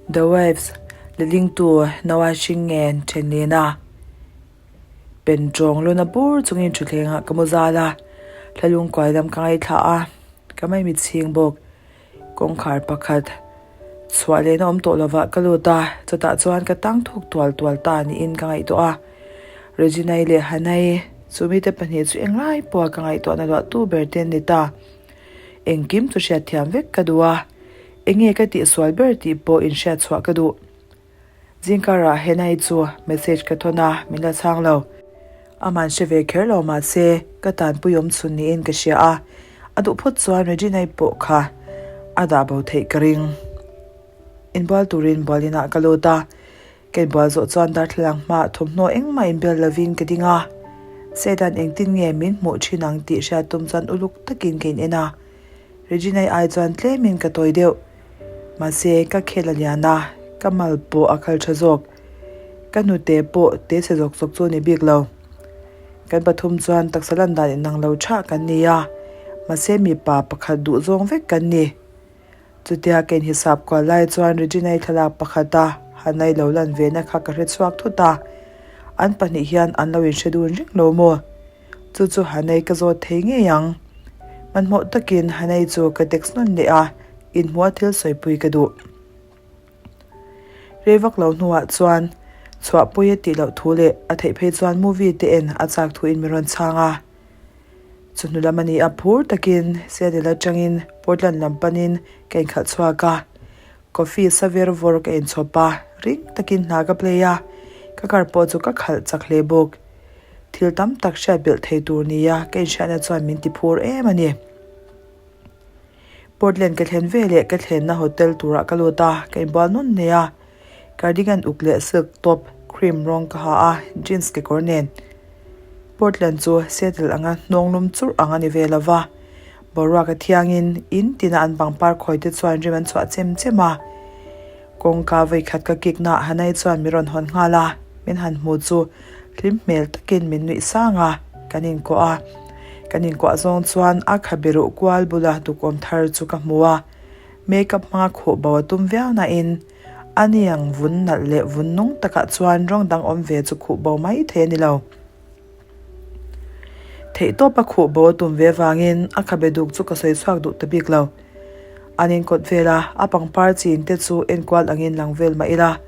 The Waves lehlingtu Noah Hring ngen then nena pen tawng luna bur chungin thutthlengah ka mu zal a, thlalung kuai lam ka ngaithla a, ka maimit chhing bawk. Kawngkhar pakhat chhuah lehna awm tawh lovah ka lut a, chutah chuan ka tang thuk tual tual ta niin ka ngaihtuah a. Regina-i leh Hannah-i chu mite pahnih chu englai pawha ka ngaihtuahna luah tu ber te an ni ta. Engkim chu hriatthiam vek ka duh a, enge ka tihsual ber tih pawh inhriat chhuah ka duh. Zingkarah Hannah-i chu message ka thawn a, min la chhang lo. Aman hre ve kher lo mahse ka tanpui awm chhun niin ka hria a, a duh phawt chuan Regina-i pawh kha a dah bo theih ka ring. Inbual turin bualinah ka lut a, ka inbual zawh chuan darthlalang hmaah thawmhnaw engmah inbel lovin ka ding a, Sedan engtin nge min hmuh thin ang tih hriat tum chuan uluk takin ka in en a, Regina-i ai chuan tlemin ka tawi deuh. Mahse, ka khel a lian a, ka mal pawh a khal tha zawk. Ka hnute pawh te chhe zawk zawk chu a ni bik lo. Kan pathum chuan taksa lan dan inang lo thah kan ni a, mahse mipa pakhat duh zawng vek kan ni. Chutia ka inhisap kual lai chuan Regina-i thlalak pakhata Hannah-i lo lan ve na kha ka hre chhuak thut a, an pahnih hian an lo inhre dun reng lo maw? Chu chu Hanei ka zawt thei ngei ang. Hmanhmawh takin Hanei chu ka text nawn leh a, inhmuha thil sawipui ka duh. Rei vak lo hnuah chuan chhuahpui a tih loh thu leh a theih phei chuan movie te en a chak thuin min rawn chhang a. Chawhnu lam a ni a, phur takin Seattle atangin Portland lam panin ka inkhalh chhuak a. Coffee sa ver vawr ka inchhawp a, ring takin hna ka play a, ka car pawh chu ka khalh chak hle bawk. Thil tam tak hriat belh thei tur nia ka inhriatna chuan min ti phur em a ni. Portland ka thlen ve leh ka thlenna hotel turah ka lut a, ka inbual nawn hle a. Cardigan uk leh silk top cream rawng ka ha a, jeans kekawr nen. Portland chu Seattle anga hnawng lum churh ang a ni ve lo va. Boruak a thiangin in tina an pangpar khawi te chuan rim an chhuah chem chem a. Kawngka vawikhat ka kik naah Hanai chuan min rawn hawn nghal a, min han hmu chu hlim hmel takin min nuih sang a, kan inkuah a. Kan inkuah zawng chuan a khabe ruh kual bula tukawm thar chu ka hmu a, makeup hmanga khuh bo a tum viau nain a niang vun nalh leh vun nung takah chuan rawng dang awm ve chu khuh bo mai thei a ni lo. Theihtawpa khuh bo a tum ve avangin a khabe duk chu ka sawi chhuak duh ta bik lo. An inkawt vel a, a pangpar chin te chu enkual angin lang vel mah ila,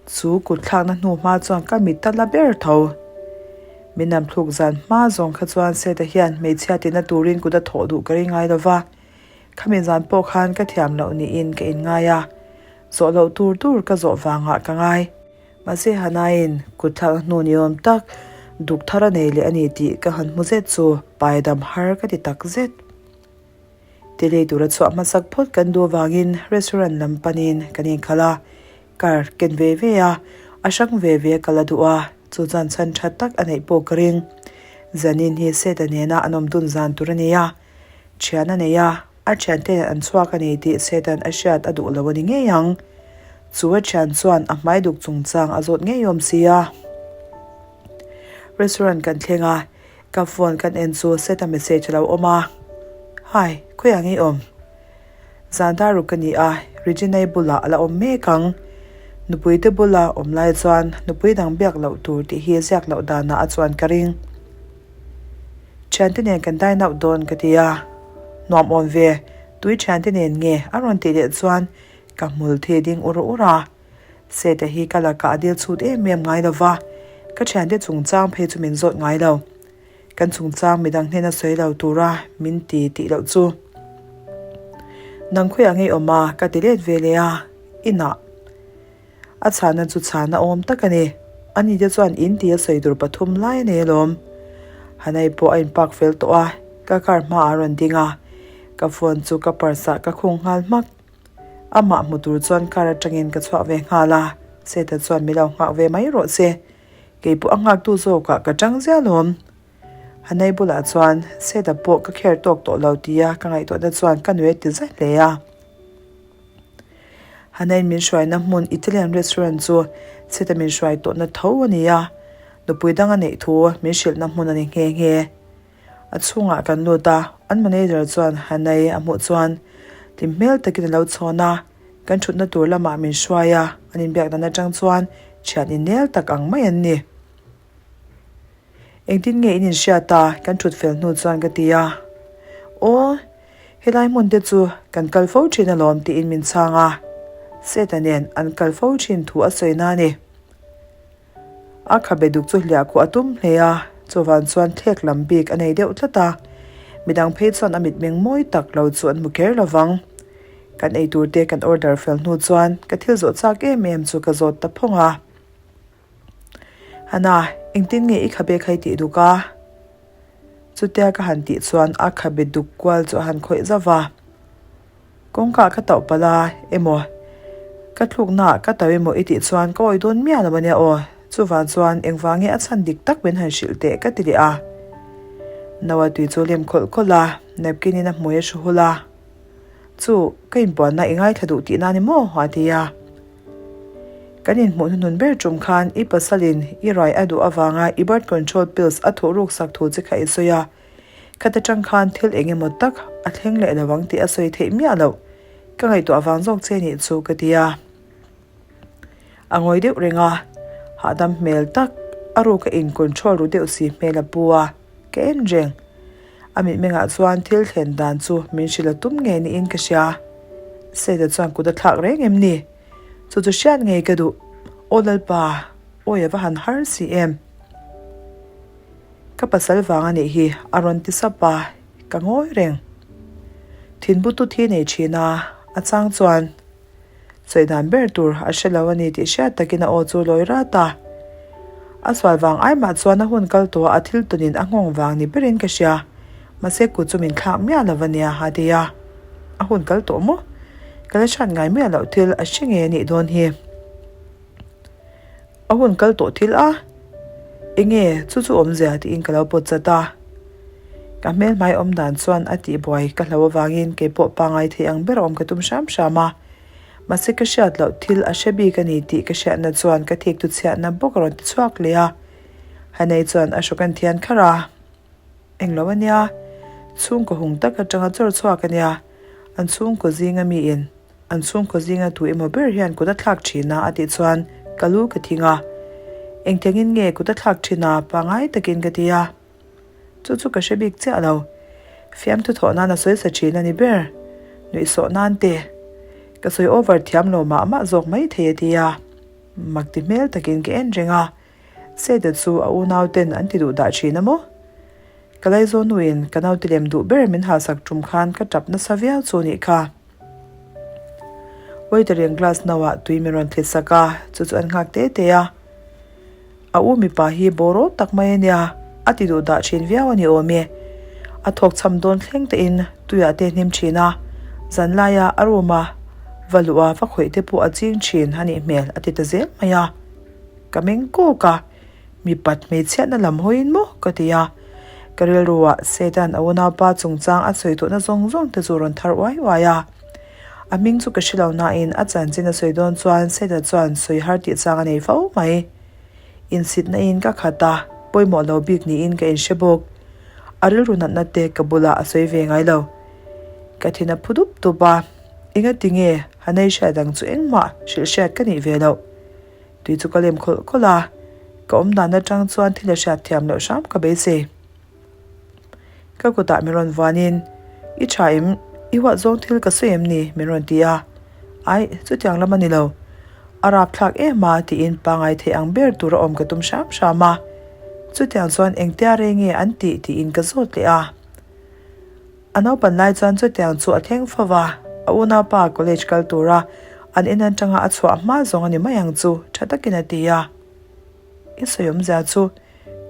chu kut thlakna hnu hma chuan ka mit a la ber tho. Min nam thluk zan hma zawng kha chuan Seta hian hmeichhia tina turin kut a thawh duh ka ring ngai lo va, khami zan pawh khan ka thiam loh niin ka inngai a, zawh loh tur tur ka zawh vangah ka ngai. Mahse Hannah-in kut thlakna hnu ni awm tak duk thar a nei leh a ni tih ka han hmu zet chu paidam har ka ti tak zet. Tilei tura chhuah hmasak phawt kan duh avangin restaurant lam panin kan inkhalh a, car ken ve ve a, a hrang ve ve a kal a duh a, chu chuan chhan tha tak a neih pawh ka ring. Zanin hi Seth-a nena an awm dun zan tur a ni a, thian a nei a, A thiante'n an chhuak a ni tih Satan a hriat a duh lo a ni ngei ang. Chu a thian chuan a hmai duk chungchang a zawt ngei awm si a. Restaurant kan thleng a, ka phone kan en chu Seta message a lo awm a. Hi, khawiah ngei awm? Zan dar ruk ka ni a, Regina-i bulah a la awm mek ang. Nupui te bula awm lai chuan nupui dang biak loh tur tih hi ziak loh danah a chuan ka ring. Thiante nen kan dine out dawn ka ti a, nuam awm ve, tui thiante nen nge a rawn tih leh chuan ka hmul thi ding ur ur a, Seta hi ka lakah a dil chhut em em ngai lo va, ka thiante chungchang phei chu min zawt ngai lo, kan chungchang midang hnena sawi lo tura min ti tih loh chu. Nang khawiah ngei awm a ka ti let ve leh a, inah. A chhana chu chhana awm tak a ni. Ani te chuan in ti a sawi tur pathum lai a nei alawm. Hanai pawh a inpak fel tawh a, ka car hmaah a rawn ding a. Ka phone chu ka purse ah ka khung nghal hmak. Amah hmu tur chuan car atangin ka chhuak ve nghal a, Seta chuan min lo nghak ve mai rawh se. Kei pawh a nghaktu zawkah ka tang ziah alawm. Hanai bulah chuan Seta pawh ka kher tawk tawh lo tia ka ngaihtuahna chuan ka nui a ti zai hle a. Hanain min hruaina hmun Italian restaurant chu seta min hruai tawhna tho a ni a, nupui dang a neih thu min hrilhna hmun a ni nghe nghe. A chhungah kan lut a, an manager chuan Hanai a hmuh chuan hlim hmel takin a lo chhawn a. Kan thutna tur lamah min hruai a, an inbiak dan atang chuan thian innel tak ang mai an ni. Engtin nge in inhriat a? Kan thut fel hnu chuan ka ti a. Aw, helai hmun te chu kan kal fo thin alawm tiin min chhang a. Seta nen an kal fo thin thu a sawi na a ni. A khabe duk chu hliah khuh a tum hle a, chuvang chuan thlek lam bik a nei deuh tlat a. Midang phei chuan a mitmeng mawi tak lo chu an hmu kher lo vang. Kan eitur te kan order fel hnu chuan ka thil zawh chak em em chu ka zawt ta phawng a. Hana, engtin nge i khabe kha i tih duk a? Chutia ka han tih chuan a khabe duk kual chu a han khawih zauh va. Kawngka ka tauh palh a emaw, ka thluknaah ka tauh emaw i tih chuan ka awih dawn miah lo a nia aw. Chuvang chuan engvang nge a chhan dik tak min han hrilh teh ka ti leh a. Noah tui chu lem khawlh khawlh a, napkin in a hmui a hru hul a. Chu, ka inpuanna i ngaithla duh tihna a ni maw? a ti a. Kan inhmuh hnuhnun ber tum khan i pasalin i rai a duh avanga i birth control pills a thuh ruk sak thu che kha i sawi a, khat atang khan thil eng emaw tak a thleng leh lo ang tih a sawi theih miah loh. Ka ngaihtuah vang zawk che nih chu ka ti a. A ngawi deuh reng a, hahdam hmel tak a ruka in control ru deuh si hmel a pu a, ka en reng. A mitmengah chuan thil thlen dan chu min hrilh a tum ngei niin ka hria. Seta chuan kut a thlak reng em ni? Chu chu hriat ngei ka duh. Aw Lalpa, awi a va han har si em? Ka pasal vang a nih hi, a rawn ti sap a, ka ngawi reng. Thinbu tut hi nei thin a, a chang chuan Sawi dan ber tur a hre lo a ni tih hriat takin a aw chu lawi rat a. A sual vang ai mah chuan a hun kal tawh a thil tawnin a nghawng vang ni berin ka hria. Mahse kut chu min thlak miah lo a nia a ti a. A hun kal tawh maw? Ka la hriat ngai miah loh thil a hre ngei a nih dawn hi. A hun kal tawh thil a, enge chu chu awmzia tiin ka lo pawt chat a. Ka hmelhmai awm dan chuan a tihbuai ka hlo avangin keipawh pangai thei ang ber a awm ka tum hram hram a. Mahse ka hriat loh thil a hre bik a ni tih ka hriatna chuan ka thik tu chhiatna bawk a rawn ti chhuak leh a. Hanei chuan a hrawk an thian kharh a. Englo a nia, chhungkaw hung tak atanga chawr chhuak a nia, an chhungkaw zinga miin An chhungkaw zinga tu emaw ber hian kut a thlak thin a a tih chuan ka lu ka thing a. Engtiangin nge kut a thlak thin a pangai takin ka ti a. Chu chu ka hre bik chiah lo. Fiamthu thawh nan a sawi sa thin a ni ber. Nuihsawh nan te. Ka sawi over thiam lo mah mah zawk mai thei a ti a. Mak ti hmel takin ka en reng a. Seta chu a unau ten an ti duh dah thin a maw? Ka laizawn nuin ka naute lem duh ber min halsak tum khan ka tap nasa viau chu nih kha. Waiter in glass no ah tui min rawn thlit sak a, chu chu an nghak te te a. A u mipa hi bawraw tak mai a nia, a ti duh dah thin viau a ni awm e. A thawk cham dawn thleng te in tuiah te hnim thin a, zan laia a room a va luh a va khawih te pawh a ching thin a nih hmel a ti ta zel mai a. Ka meng kawk a. Mipat hmeichhiatna lam hawiin maw? ka ti a. Ka rilruah Satan a unaupa chungchang a sawi tawhna zawng zawng te chu rawn thar uai uai a. A hming chu ka hre lo nain a chanchin a sawi dawn chuan Satan chuan sawi har tih chang a nei fo mai. Insitna in ka khat a, pawimawh lo bik niin ka inhre bawk. A rilru natna te ka bulah a sawi ve ngai lo. Ka thin a phu dup dup a, engati nge Hanei hriat ang chu engmah hrilh hriat ka nih ve loh. Tui chu ka lem khawlh khawlh a, ka awm dan atang chuan thil a hriat thiam loh hram ka beisei. Ka kutah min rawn vuanin, I tha em? I huat zawng thil ka sawi em ni? min rawn ti a. Aih, chutiang lam a ni lo. A rapthlak em a tiin pangai theih ang ber tur a awm ka tum hram hram a. Chutiang chuan engtia rei nge an tih tiin ka zawt leh a. A naupan lai chuan chutiang chu a thleng fo va, a unaupa college kal tura an in atanga a chhuah hma zawng a ni mai ang chu tha takin a ti a. I sawi awmzia chu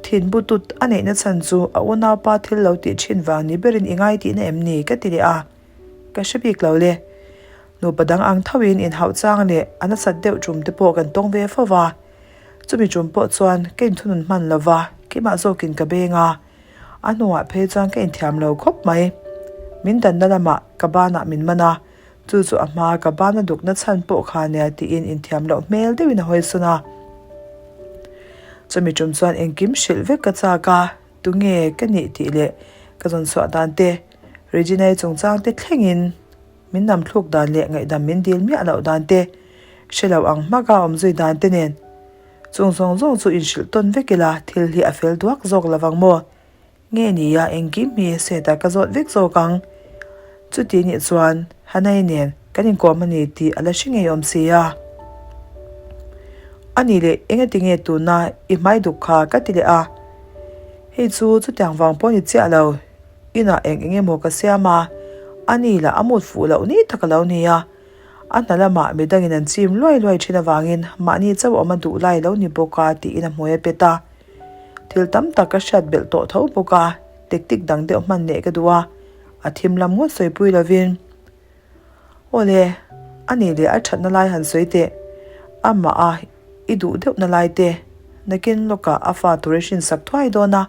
thin bu tut a neihna chhan chu a unaupa thil lo tih thin vang ni berin i ngai tihna em ni ka ti leh a, ka hre bik lo le. Nupa dang ang thoin inhauh chang leh a nasat deuh tum te pawh kan tawng ve fo va, chumi tum pawh chuan ka inthunun hman lo va, keimah zawkin ka beng a. A hnuah phei chuan ka inthiam lo khawp mai. Min danna lamah ka banah min man a, chu chu a hmaa ka bana dukna chhan pawh kha nia tiin inthiam loh hmel deuhin a hawi sawn a. Chumi tum chuan engkim hrilh vek ka chak a, tunge ka nih tih leh ka zawn chhuah dan te, Regina-i chungchang te thlengin. Min nam thluk dan leh ngaihdam min dil miah loh dan te, hre lo ang hmaka awm zui dan te nen. Chung zawng zawng chu inhrilh tawn vek ila thil hi a fel duak zawk lo vang maw? Nge nia engkim hi Seta ka zawt vek zawk ang. Chuti nih chuan Hanai nen kan inkawm a ni tih a la hre ngei awm si a. A nih leh engati nge tuna i hmai duk kha ka ti leh a. Hei chu chutiang vang pawh ni chiah lo. Inah eng eng emaw ka siam a, a ni lah a mut fuh loh ni tak a lo ni a. A hna lamah midangin an chim luai luai thin avangin mahni chauh awm a duh lai lo ni bawk a tiin a hmui a pet a. Thil tam tak ka hriat belh tawh tho bawk a, tactic dang deuh hman leh ka duh a, a thim lam ngawt sawipui lovin, Awle, a nih leh a thatna lai han sawi teh, amah a i duh deuhna lai te, nakin lawkah a fa tur i hrinsak thuai dawn a,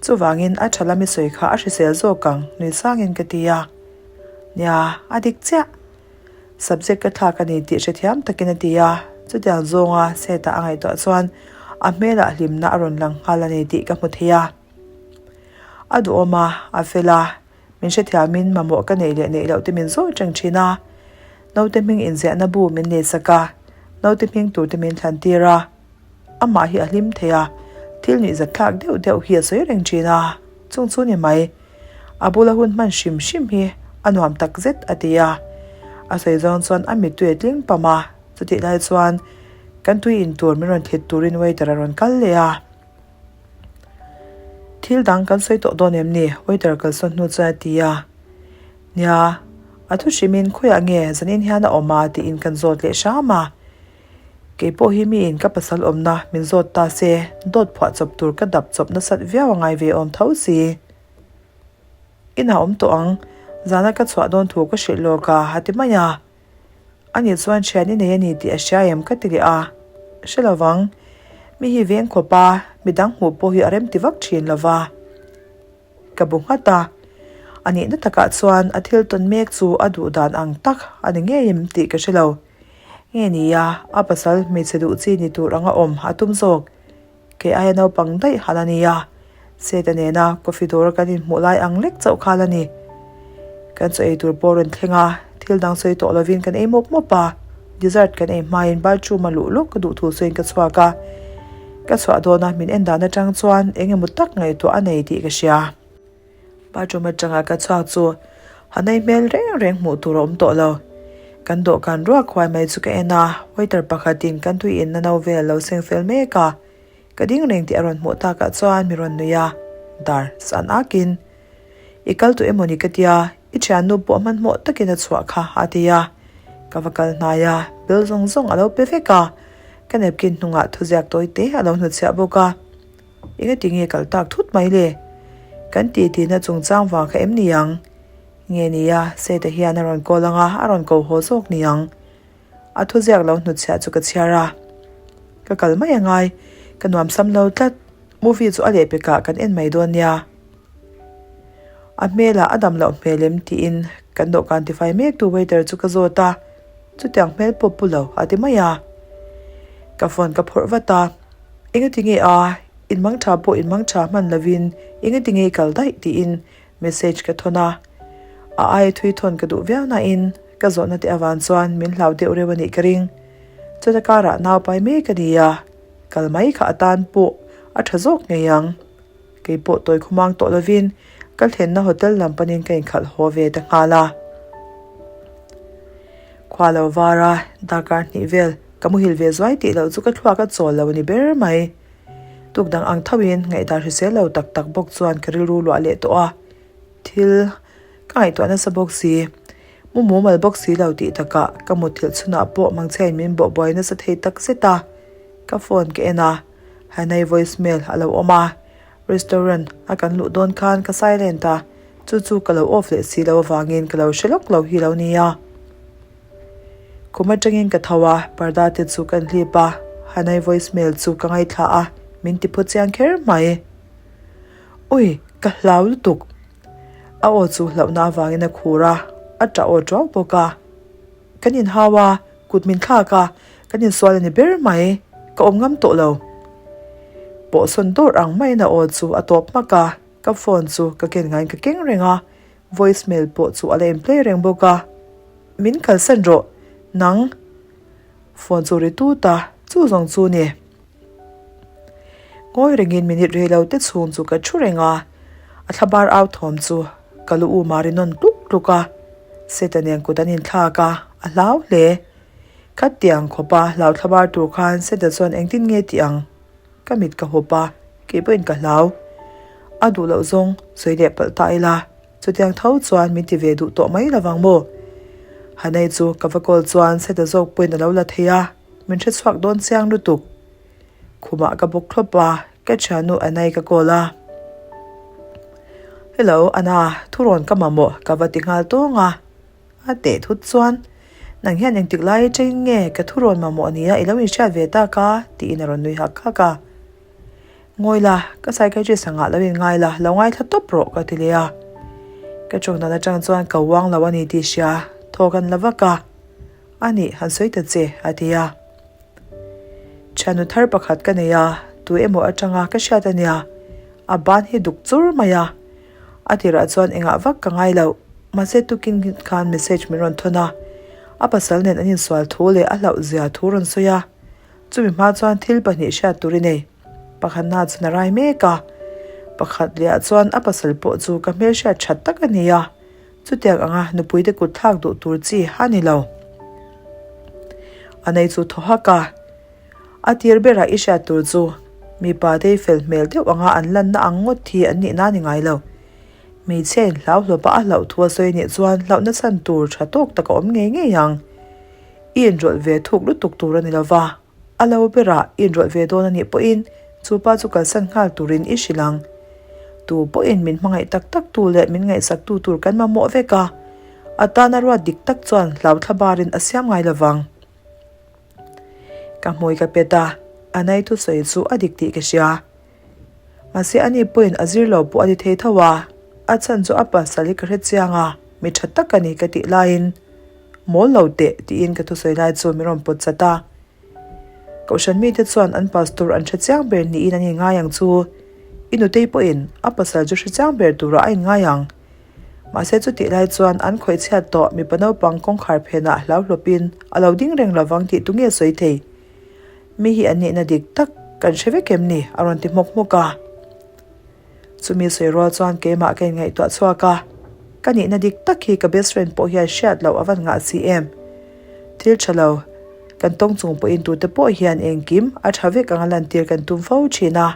chuvangin a tha lam i sawi kha a hrisel zawk ang, nui sangin ka ti a. Nia, a dik chiah. Subject ka thlak a ni tih hrethiam takin a ti a, chutiang zawnga set-a a ngaihtuah chuan a hmelah hlimna a rawn lang nghal a ni tih ka hmu thei a. A duhawm a, a fel a, min hrethiamin mamawh ka neih leh neih loh te min zawt reng thin a. Naute hming inziahna bu min leisak a, naute hming tur te min thlan tir a. Amah hi a hlim thei a, thil nuihzat thlak deuh deuh hi a sawi reng thin a, chung chu ni mai. A bula hun hman hrim hrim hi a nuam tak zet a ti a. A sawi zawng chuan a mittui a tling pam a, chutih lai chuan kan tui in tur min rawn thlit turin waiter a rawn kal leh a. Thil dang kan sawi tawh dawn em ni? Waiter kalsawn hnu chuan a ti a. Nia, a thu hrimin khawiah nge zanin hian a awm a tiin kan zawt leh hram a. Kei pawh hi miin ka pasal awmna min zawt ta se, dawt phuah chawp tur ka dap chawp nasat viau a ngai ve awm tho si. Inah awm tawh ang, zana ka chhuah dawn thu ka hrilh lawk a, a ti mai a. Ani chuan thian i nei a ni tih a hria em ka ti leh a. Hre lo vang, mi hi veng khawp a, midang hmuh pawh hi a rem ti vak thin lo va. Ka bu nghat a, a nihna takah chuan a thil tawn mek chu a duh dan ang tak a ni ngei em tih ka hre lo. Nge nia, a pasal hmeichhe duh chi ni tur anga awm a tum zawk. Kei aia naupang daih hal a nia. Seta nena coffee dawr a kan inhmuh lai ang lek chauh khal a ni. Kan chaw ei tur pawh rawn thleng a, thil dang sawi tawh lovin kan ei mawp mawp a. Dessert kan ei hmain bathroom a luh lawk ka duh thu sawiin ka chhuak a. Ka chhuah dawn a, min en dan atang chuan eng emaw tak ngaihtuah a nei tih ka hria. Bathroom atanga ka chhuak chu Hanai hmel reng reng hmuh tur a awm tawh lo. Kan dawhkan ruak huai mai chu ka en a, waiter pakhatin kan tui inna no vel a lo seng fel mek a. Ka ding reng tih a rawn hmuh takah chuan mi rawn nui a, dar san akin, I kal tawh emawni ka tia, i thiannu pawh hmanhmawh takin a chhuah kha a ti a. Ka va kal hnai a, bill zawng zawng a lo pe vek a, ka napkin hnungah thuziak tawi te a lo hnutchhiah bawk a. Engati nge kal tak thut mai le? Kan ti tihna chungchang vang kha em ni ang? Nge nia, Seta hian a rawn call anga a rawn ko haw zawk ni ang. A thuziak lo hnutchhiah chu ka chhiar a. Ka kal mai angai, ka nuamsam lo tlat. Movie chu a lehpekah kan en mai dawn nia. A hmelah a dam loh hmel em tiin kan dawhkan tifai mektu waiter chu ka zawt a, chutiang hmel pawh pu lo a ti mai a. Ka phone ka phawrh vat a. Engati nge a, in mang tha pawh in mang tha hman lovin engati nge i kal daih tiin message ka thawn a. A aia thui thawn ka duh viau nain ka zawhna te avang chuan min hlau deuh reuh a nih ka ring. Chawta karah nau pai mek a ni a, kal mai kha atan pawh a tha zawk ngei ang. Kei pawh tawi khumang tawh lovin ka thlenna hotel lam panin ka inkhalh haw ve ta nghal a. Khua lo var a, darkar hnih vel ka muhil ve zuai tih loh chu ka thluak a chawl lo a ni ber mai. Tuk dang ang thoin ngaihdan hrisel lo tak tak bawk chuan ka rilru luah leh tawh a. Thil ka ngaihtuah nasa bawk si, mu mumal bawk si lo tih takah ka mutthilh chhunah pawh mangchhiain min bawh buai nasa thei tak zet a. Ka phone ka en a. Hanai voice mail a lo awm a, restaurant a kan luh dawn khan ka silent a, chu chu ka lo off leh si lo avangin ka lo hre lawk lo hi lo nia. Kum atangin ka tho a, parda te chu kan hlip a, Hanai voice mail chu ka ngaithla a, min ti phu chiang kher mai. Ui, ka hlau lutuk. A aw chu hlauhna avangin a khur a, a tah aw tuau bawk a. Kan inhau a, kut min thlak a, kan insual a ni ber mai, ka awm ngam tawh lo. Pawhsawn dawr ang maiin a aw chu a tawp hmak a, ka phone chu ka ken ngaiin ka keng reng a, voice mail pawh chu a la in play reng bawk a. Min kalsan rawh, nang. Phone chu ri tut a, chu zawng chu ni. Ngawi rengin minute rei lo te chhung chu ka thu reng a, a thlabar au thawm chu ka lu u mari nawn tluk tluk a, Seta nen kut an inthlak a, a hlau hle. Khatiang khawpa hlau thlabar tur khan Seta chuan engtin nge tih ang? Ka mit ka hup a, kei pawhin ka hlau. A duh loh zawng sawi leh palh ta ila, chutiang tho chuan min ti ve duh tawh mai lovang maw? Hanei chu ka va call chuan Seta zawk pawhin a lo la thei a, min hre chhuak dawn chiang lutuk. Khumah ka bawk thlawp a, ka thiannu Anai ka call a. Hello Ana, thurawn ka mamawh ka va ti nghal tawng a. A teh thut chuan, Nang hian engtik lai atangin nge ka thurawn mamawh nia i lo inhriat ve tak a? tiin a rawn nui hak hak a. Ngawi la, ka psychiatrist angah lo inngai la, lo ngaithla tawp rawh ka ti leh a. Ka tawng dan atang chuan ka uang lo a ni tih hria, thaw kan la vak a. A nih, han sawi ta che, a ti a. Thiannu thar pakhat ka nei a, tu emaw atanga ka hriat a nia, a ban hi duk chur mai a. A tirah chuan engah vak ka ngai loh, mahse tukin khan message min rawn thawn a, a pasal nen an insual thu leh a hlauh zia thu rawn sawi a, chumi hma chuan thil pahnih hriat tur i nei, pakhatna chuan a rai mek a, pakhat lehah chuan a pasal pawh chu ka hmelhriat that tak a ni a, chutiang anga nupuite kut thlak duh tur chi a ni lo. A nei chu thaw hak a. A tir berah i hriat tur chu mipa te fel hmel deuh anga an lanna ang ngawt hi an nihna a ni ngai lo. Hmeichhia in hlau hlawpa a hlauh thu a sawi anih chuan hlauhna chhan tur tha tawk tak a awm ngei ngei ang. I inrawlh ve thuk lutuk tur a ni lova, a lo berah i inrawlh ve dawn anih pawhin chu pa chu kalsan nghal turin i hrilh ang. Tu pawhin min hmangaih tak tak tu leh min ngaihsak tu tur kan mamawh vek a, a tana ruat dik tak chuan hlau thlabarin a siam ngai lovang. Ka hmui ka pet a, a nai thusawi chu a dik tih ka hria. Mahse ani pawhin a zir lo pawh a ni thei tho a, a chhan chu a pasal hi ka hre chiang a, mi tha tak a ni ka tih laiin mawl lo teh tiin ka thusawi lai chu min rawn pawt chat a. Kohhran mite chuan an pastor an hre chiang ber niin an inngai ang chu, i nutei pawhin a pasal chu hre chiang ber turah a inngai ang. Mahse chutih lai chuan an khawih chhiat tawh mipa naupang kawngkhar phenah hlau hlawpin a lo ding reng lovang tih tunge sawi thei? Mi hi an nihna dik tak kan hre vek em ni? a rawn ti hmawk hmawk a. Chumi sawi rual chuan keimah ka inngaihtuah chhuak a, ka nihna dik tak hi ka best friend pawh hian hriat loh a van ngah si em? Thil tha lo kan tawng chung pawhin tute pawh hian engkim a tha vek anga lantir kan tum fo thin a.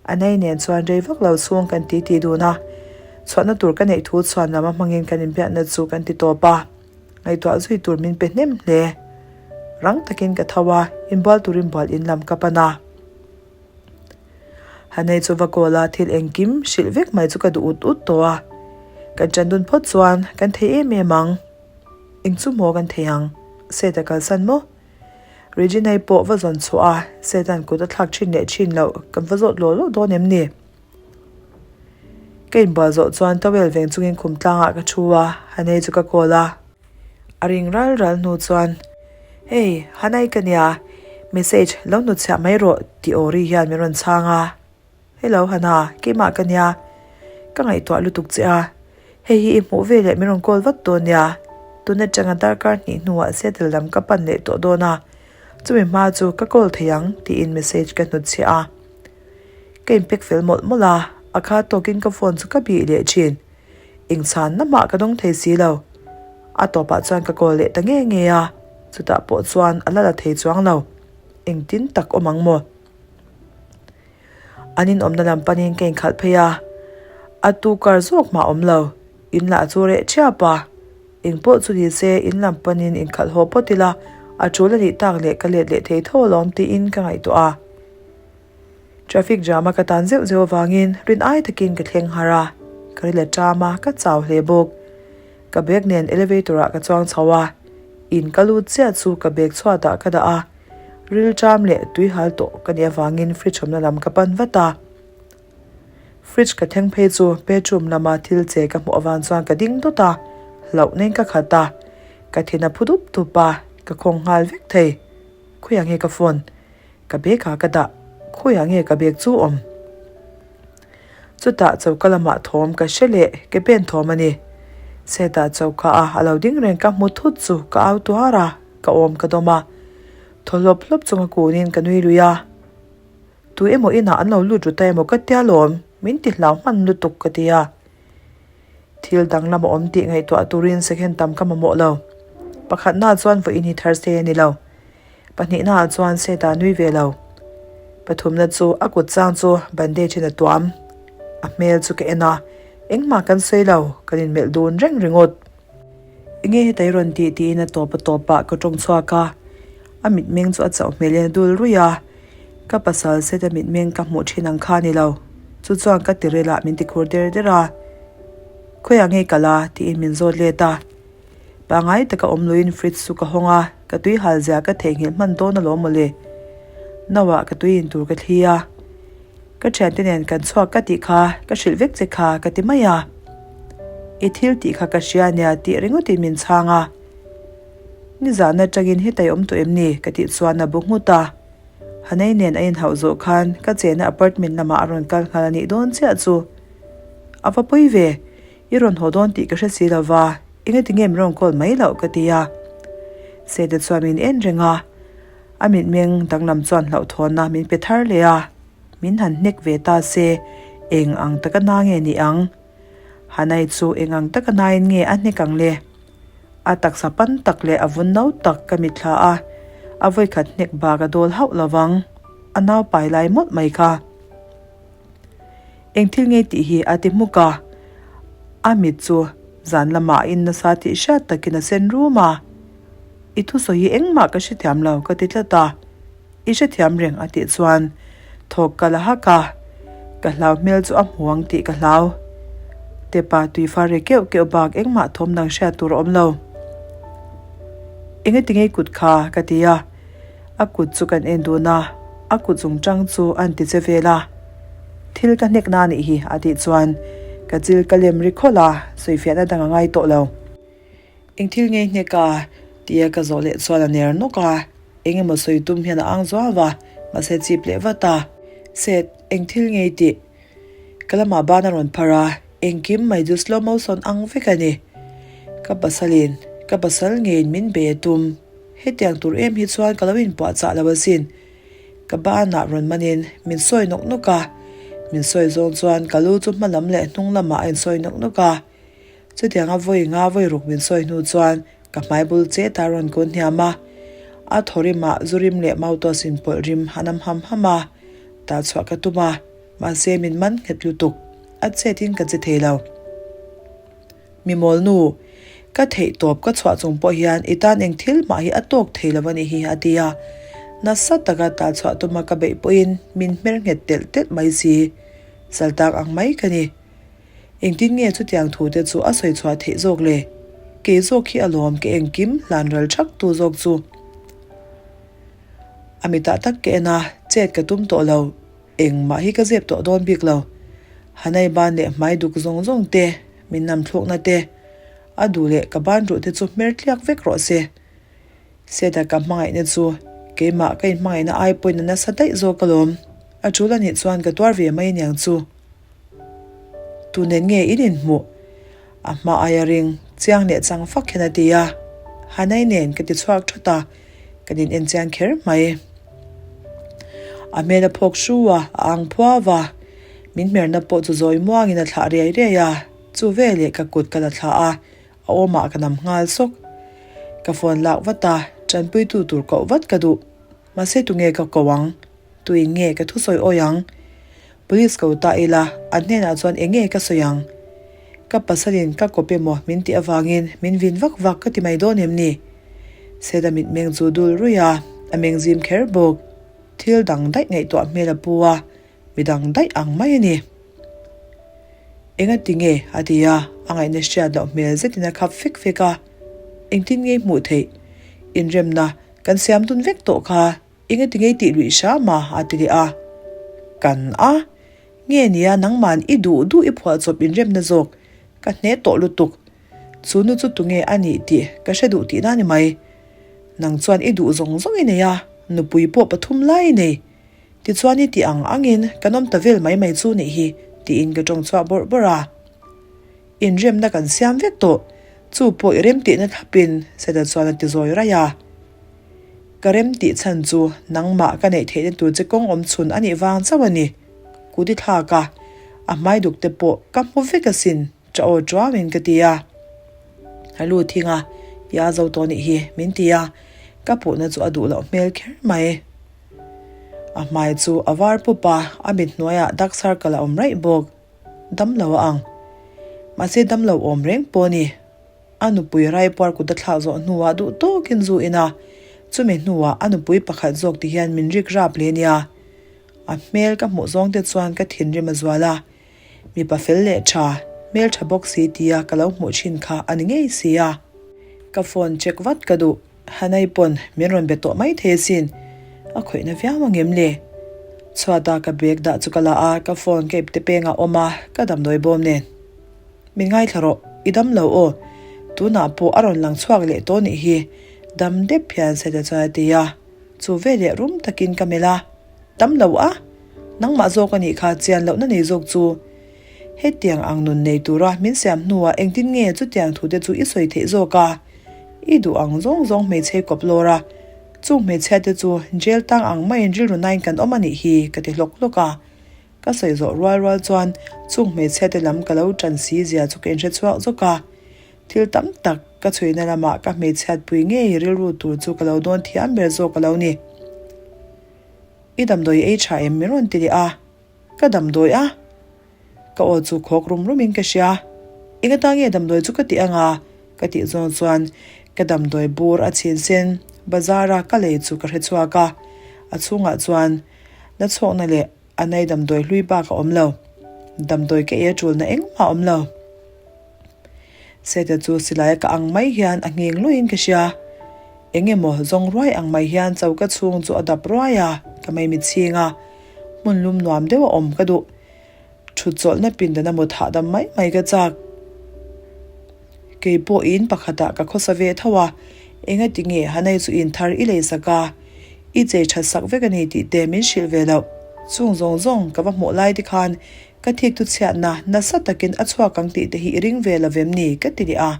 A nei nen chuan rei vak lo chhung kan ti ti dun a, chhuahna tur ka neih thu chhuan lam a hmangin kan inbiakna chu kan ti tawp a, ngaihtuah zui tur min pe hnem hle. Rang takin ka tho a, inbual turin bual in lam ka pan a. Hanei chu va call a, thil engkim hrilh vek mai chu ka duh ut ut tawh a, kan ṭan dun phawt chuan kan thei em em ang. Eng chu maw kan thei ang? Seta kalsan maw? Regina-i pawh va zawn chhuah a, Satan kut a thlak thin leh thin loh kan va zawt law law dawn em ni? Ka inbual zawh chuan towel veng chungin khum tlangah ka thu a, Hanei chu ka call a. A ring ral ral hnu chuan, Hey, Hanai ka nia, message lo hnutchhiah mai rawh tih aw ri hian min rawn chhang a. Hello Hana, keimah ka nia. Ka ngaihtuah lutuk che a. Hei hi i hmuh ve leh min rawn call vat dawn nia. Tun atanga darkar hnih hnuah Seattle lam ka pan leh tawh dawn a. Chumi hma chu ka call thei ang tiin message ka hnutchhiah a. Ka inpek fel mawlh mawlh a, a kha tawkin ka phone chu ka bih leh thin. Engchhanna mah ka dawng thei si lo. A tawpah chuan ka call leh ta nge nge a, chutah pawh chuan a la la thei chuang lo. Engtin tak awm ang maw? An inawmna lam panin ka inkhalh phei a, a tu kar zawk mah awm lo, in lah chu reh ṭhiap a, eng pawh chu ni se in lam panin inkhalh haw phawt ila a ṭul a nih tak leh ka let leh thei tho alawm tiin ka ngaihtuah a. Traffic jam a ka tan zeuh zeuh avangin rin ai takin ka thleng har a, ka ri la ṭam a, ka chau hle bawk. Ka bag nen elevator ah ka chuang chho a, in ka lut chiah chu ka bag chhuatah ka dah a, Rilṭam leh tuihal tawh ka nih avangin fridge awmna lam ka pan vat a. Fridge ka thleng phei chu bedroom lama thil che ka hmuh avang chuan ka ding dawt a, hlauhnain ka khat a. Ka thin a phu dup dup a, ka khawng nghal vek thei. Khawiah nge ka phone? Ka bag ah ka dah. Khawiah nge ka bag chu awm? Chutah choka lamah thawm ka hre leh ke pen thawm a ni. Setah choka a a lo ding reng ka hmu thut chu ka au tuar a, ka awm ka dawm a. Thaw hlawp hlawp chunga kunin ka nui lui a. Tu emaw inah an lo lut ru ta emaw ka tia lawm, min ti hlau hman lutuk ka ti a. Thil danglam a awm tih ngaihtuah turin second tam ka mamawh lo. Pakhatnaah chuan vawiin hi Thursday a ni lo. Pahnihnaah chuan Seta nui ve lo. Pathumna chu a kut chang chu bandage in a tuam. A hmel chu ka en a, engmah kan sawi lo, kan inmelh dun reng ringawt. Enge heta i rawn tih tiin a tawp a tawpah ka tawng chhuak a, a mitmeng chu a chauh hmelin a dul ruih a, ka pasal Seta mitmeng ka hmuh thin ang kha a ni lo. Chu chuan ka tiril ah min ti khur der der a, Khawiah nge kal a? tiin min zawt let a. Pangai taka awm luiin fridge chu ka hawng a, ka tui hal zia ka theihnghilh hman dawn alawm mawle. No ah ka tui in tur ka thli a. Ka thiante nen kan chhuak ka tih kha ka hrilh vek che kha ka ti mai a. I thil tih kha ka hria nia tih ringawtin min chhang a. Nizan atangin hetai awm tawh em ni ka tih chuan a bu nghut a. Hanei nen a inhauh zawh khan ka chena apartment lamah a rawn kal nghal a nih dawn chiah chu. A va pawi ve. I rawn haw dawn tih ka hre si lo va, engati nge min rawn call mai loh ka ti a. Sete chuan min en reng a, a mitmeng danglam chuan hlauhthawnna min pe thar leh a, min han hnek ve ta se eng ang taka na nge ni ang? Hanai chu eng ang taka nain nge a hnek ang le? A taksa pan tak leh a vun no tak ka mitthla a, a vawikhat hnek bak a dawl hauh lo vang, a nau pai lai mawlh mai kha. Eng thil ngei tih hi a ti hmuk a, a mit chu zan lamah a in nasa tih hriat takin a sen rum a. I thusawi hi engmah ka hrethiam lo ka ti tlat a, i hrethiam reng a tih chuan thawk ka la hak a, ka hlau hmel chu a hmu ang tih ka hlau. Tepa tuifa re keuh keuh bak engmah thawm dang hriat tur a awm lo. Engati ngei kut kha ka ti a. A kut chu kan en dun a, a kut zung tang chu a inti che vel a. Thil ka hnek na anih hi a tih chuan ka chil ka lem ri khawlh a, sawifiahna dang a ngai tawh lo. Eng thil nge hnek a? tia ka zawh leh chuan a ner nawk a, eng emaw sawi tum hian a ang zuau a, mahse chip leh vat a. Seth, eng thil nge i tih? Ka lamah ban a rawn phar a, engkim mai chu slow motion ang vek a ni. Ka pasalin, ka pasal ngeiin min bei a tum. Hetiang tur em hi chuan ka lo inpuahchah lo asin. Ka banah rawn manin min sawi nawk nawk a, min sawi zawng chuan ka lu chu hma lam leh hnung lamah a insawi nawk nawk a. Chutianga vawi nga vawi ruk min sawi hnu chuan ka hmai bul chet a rawn kun hniam a, a thaw rimah zu rim leh mautos inpawlh rim a nam ham ham a, tah chhuah ka tum a, mahse min man nghet lutuk, a chetin ka che thei lo. Mi mawl nu, ka theih tawp ka chhuah chung pawh hian i tan eng thil mah hi a tawk thei lo a nih hi a ti a, nasa taka tah chhuah tuma ka beih pawhin min hmer nghet telh telh mai si, saltak ang mai ka ni. Engtin nge chutiang thu te chu a sawi chhuah theih zawk le? Kei zawk hi alawm ka engkim hlan ral thak tu zawk chu. A mitah tak ka en a, chet ka tum tawh lo. Engmah hi ka zep tawh dawn bik lo. Hanai ban leh hmai duk zawng zawng te, min nam thlukna te, a duh leh ka ban ruh te chu hmer tliak vek rawh se. Seta ka hmangaihna chu keimah ka inhmangaihna ai pawhin a nasa daih zawk alawm. A tul anih chuan ka tuar ve mai aniang chu. Tu nen nge in inhmuh? A hma aia ring, chiang leh chang fak hian a ti a. Hanai nen ka ti chhuak thawt a, kan in en chiang kher mai. A hmel a phawk hru a, a ang phuau a. Min hmerna pawh chu zawi muangin a thlah riai riai a, chu veleh ka kut ka la thlah a, a awmah ka nam nghal sawk. Ka phone lak vat a, tanpuitu tur koh vat ka duh. Mahse tunge ka ko ang? Tuin nge ka thusawi awi ang? Police ko ta ila, an hnenah chuan eng nge ka sawi ang? Ka pasalin ka kawp emaw min tih avangin min vin vak vak ka ti mai dawn em ni? Seda mitmeng chu dul ruih a, a meng zim kher bawk. Thil dang daih ngaihtuah hmel a pu a, midang daih ang mai a ni. Engati nge? a ti a, a ngaihna hriat loh hmel zetin a khap fek fek a. Engtin nge i hmuh theih? Inremna kan siam dun vek tawh kha. Engati ngei tih luih hram a? a ti leh a. Kan a? Nge nia nangman i duh duh i phuahchawp inremna zawk ka hne tawh lutuk. Chu nu chu tunge a nih tih ka hre duh tihna ni mai. Nang chuan i duh zawng zawng i nei a, nupui pawh pathum lai i nei. Tichuan i tih ang angin kan awm ta vel mai mai chu nih hi tiin ka tawng chhuah bawrh bawrh a. Inremna kan siam vek tawh. Chu pawh i remtihna thlapin Seta chuan a ti zawi raih a. Ka remtih chhan chu nangmah ka neih theihna tur che kawng awm chhun a nih vang chauh a ni. Kut i thlak a, a hmai duk te pawh ka hmu vek asin, ṭah aw ṭuauin ka ti a. A lu thing a, I a zo tawh nih hi, min ti a, ka puhna chu a duh loh hmel kher mai. A hmai chu a var pup a, a mit hnuaiah dark circle a awm raih bawk. Dam lo a ang. Mahse dam lo awm reng pawh a ni. A nupui raipuar kut a thlak zawh hnuah duh tawkin zu in a, chumi hnuah a nupui pakhat zawk ti hian min rik rap leh nia. A hmel ka hmuh zawng te chuan ka thinrim a zual a, mipa fel leh tha, hmel tha bawk si tia ka lo hmuh thin kha a ni ngei si a. Ka phone check vat ka duh, Hanai pawn min rawn be tawh mai thei asin, a khawihna viau ang em le? Chhuata ka bag dah chu ka la a, ka phone ka ipte pengah awm a, ka damdawi bawm nen. Min ngaithla rawh, i dam lo aw. Tunah pawh a rawn lang chhuak leh tawh nih hi, dam dep hian Seta chuan a ti a. Chu veleh rum takin ka melh a, Dam lo a? Nangmah zawk a nih kha chian lohna nei zawk chu. Hetiang ang nun nei tura min siam hnuah engtin nge chutiang thute chu i sawi theih zawk a? I duh ang zawng zawng hmeichhe kawp lawr a, chung hmeichhia te chu jail tang ang maiin rilru nain kan awm a nih hi ka ti hlawk hlawk a. Ka sawi zawh rual rual chuan chung hmeichhia te lam ka lo ṭan si zia chu ka inhre chhuak zawk a. Thil tam tak ka chhuina lamah ka hmeichhiatpui ngei rilru tur chu ka lo dawn thiam ber zawk a lo ni. I damdawi ei tha em min rawn ti leh a, ka damdawi a? Ka aw chu khawk rum rum in ka hria. Eng ata nge damdawi chu ka tih anga? Ka tih zawng chuan ka damdawi bur a chhin sen bazar a ka lei chu ka hre chhuak a, a chhungah chuan na chhawkna leh A nei damdawi hlui bak a awm lo. Damdawi ka ei a tulna engmah a awm lo. Seta chu silai a ka ang mai hian a nghing luiin ka hria. Eng emaw zawng ruai ang mai hian choka chhung chu a dap ruai a, ka mei mit chhing a. Hmun lum nuam deuh a awm ka duh. Thut chawlhna pindan a mut hahdam mai mai ka chak. Kei pawh in pakhatah ka khawsa ve tho a, engati nge Hanai chu in thar i lei sak a, i chei that sak vek a ni tih te min hrilh ve loh. Chung zawng zawng ka va hmuh lai te khan ka thik thu chhiatna nasa takin a chhuak ang tih te hi i ring ve lo vem ni ka ti leh a.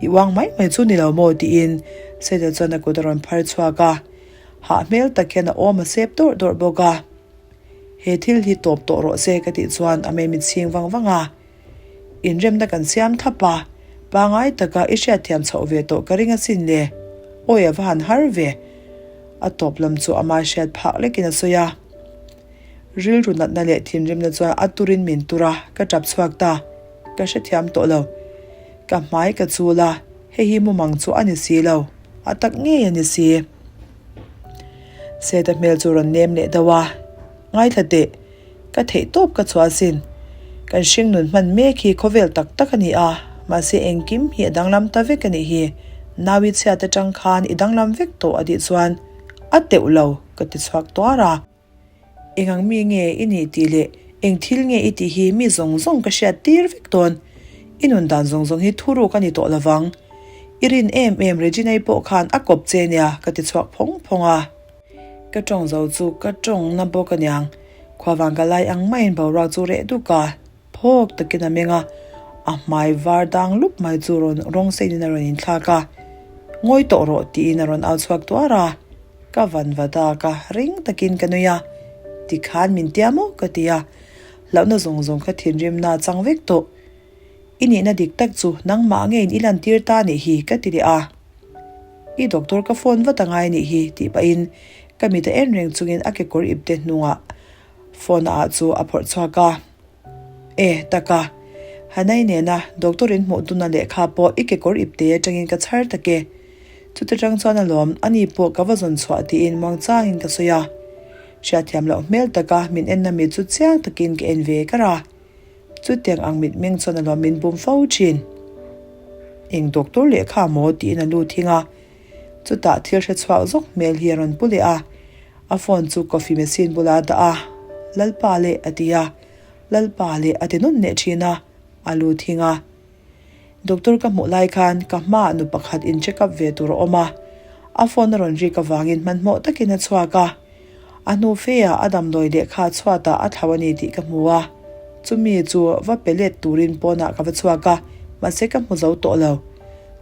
I uang mai mai chu ni lo maw tiin Seta chuan a kut a rawn phar chhuak a, hah hmel tak hian a awm a sep dawrh dawrh bawk a. He thil hi tawp tawh rawh se ka tih chuan a mei mit chhing vang vang a. Inremna kan siam thlap a, pangai taka i hriatthiam chhoh ve tawh ka ring asin le. Awi a va han har ve. A tawp lam chu ama hriat phak lekin a sawi a. Rilru natna leh thinrimna chuan a turin min tur a, ka tap chhuak ta. Ka hrethiam tawh lo. Ka hmai ka chul a, hei hi mumang chu a ni si lo. A tak ngei a ni si. Seta hmel chu rawn nem leh deuh a, Ngaithla teh. Ka theih tawp ka chhuah asin. Kan hringnun hman mek hi khawvel tak tak a ni a, mahse engkim hi a danglam ta vek a nih hi. Nau i chhiat atang khan i danglam vek tawh a tih chuan a teuh lo ka ti chhuak tuar a. Eng ang mi nge i nih tih leh eng thil nge i tih hi mi zawng zawng ka hriat tir vek dawn. I nun dan zawng zawng hi thuruk a ni tawh lovang. I rin em em Regina-i pawh khan a kawp che nia ka ti chhuak phawng phawng a. Ka tawng zo chu ka tawng na bawk aniang. Khuavang ka lai ang maiin boruak chu reh duk a, phawk takin a meng a, a hmai var dang lup mai chu rawn rawng sein in a rawn inthlak a. Ngawi tawh rawh tiin a rawn au chhuak tuar a, ka van va dak a, ring takin ka nui a, tikhan min tia maw ka ti a, hlauhna zawng zawng kha thinrimna a chang vek tawh. I nihna dik tak chu nangmah ngeiin i lantir ta nih hi ka ti leh a. I doctor ka phone vat angai nih hi tih pahin ka mit a en reng chungin a kekawr ipte hnungah phone a ah chu a phawrh chhuak a. E, taka. Hanai nena doctor in hmuh duna lehkha pawh i kekawr ipte atangin ka chhar tak e. Chuti tang chuan alawm ani pawh ka va zawn chhuah tiin muangchangin ka sawi a. Hriatthiam loh hmel taka min enna mit chu chiang takin ka en ve kar a. Chutiang ang mitmeng chuan a lawm min bum fo thin. Eng doctor lehkha maw tiin a lu thing a, chutah thil hre chhuak zawk hmel hi a rawn pu leh a, a phone chu coffee machine bulah a dah a, Lalpa leh a ti a, Lalpa leh a ti nawn leh thin a, a lu thing a. Doctor ka hmuh lai khan ka hmaah nu pakhat in check up ve tur a awm a, a phone a rawn rik avangin hmanhmawh takin a chhuak a, a hnu fe ah a damdawi lehkha chhuatah a thlau a ni tih ka hmu a, chumi chu va pe let turin pawnah ka va chhuak a, mahse ka hmu zo tawh lo.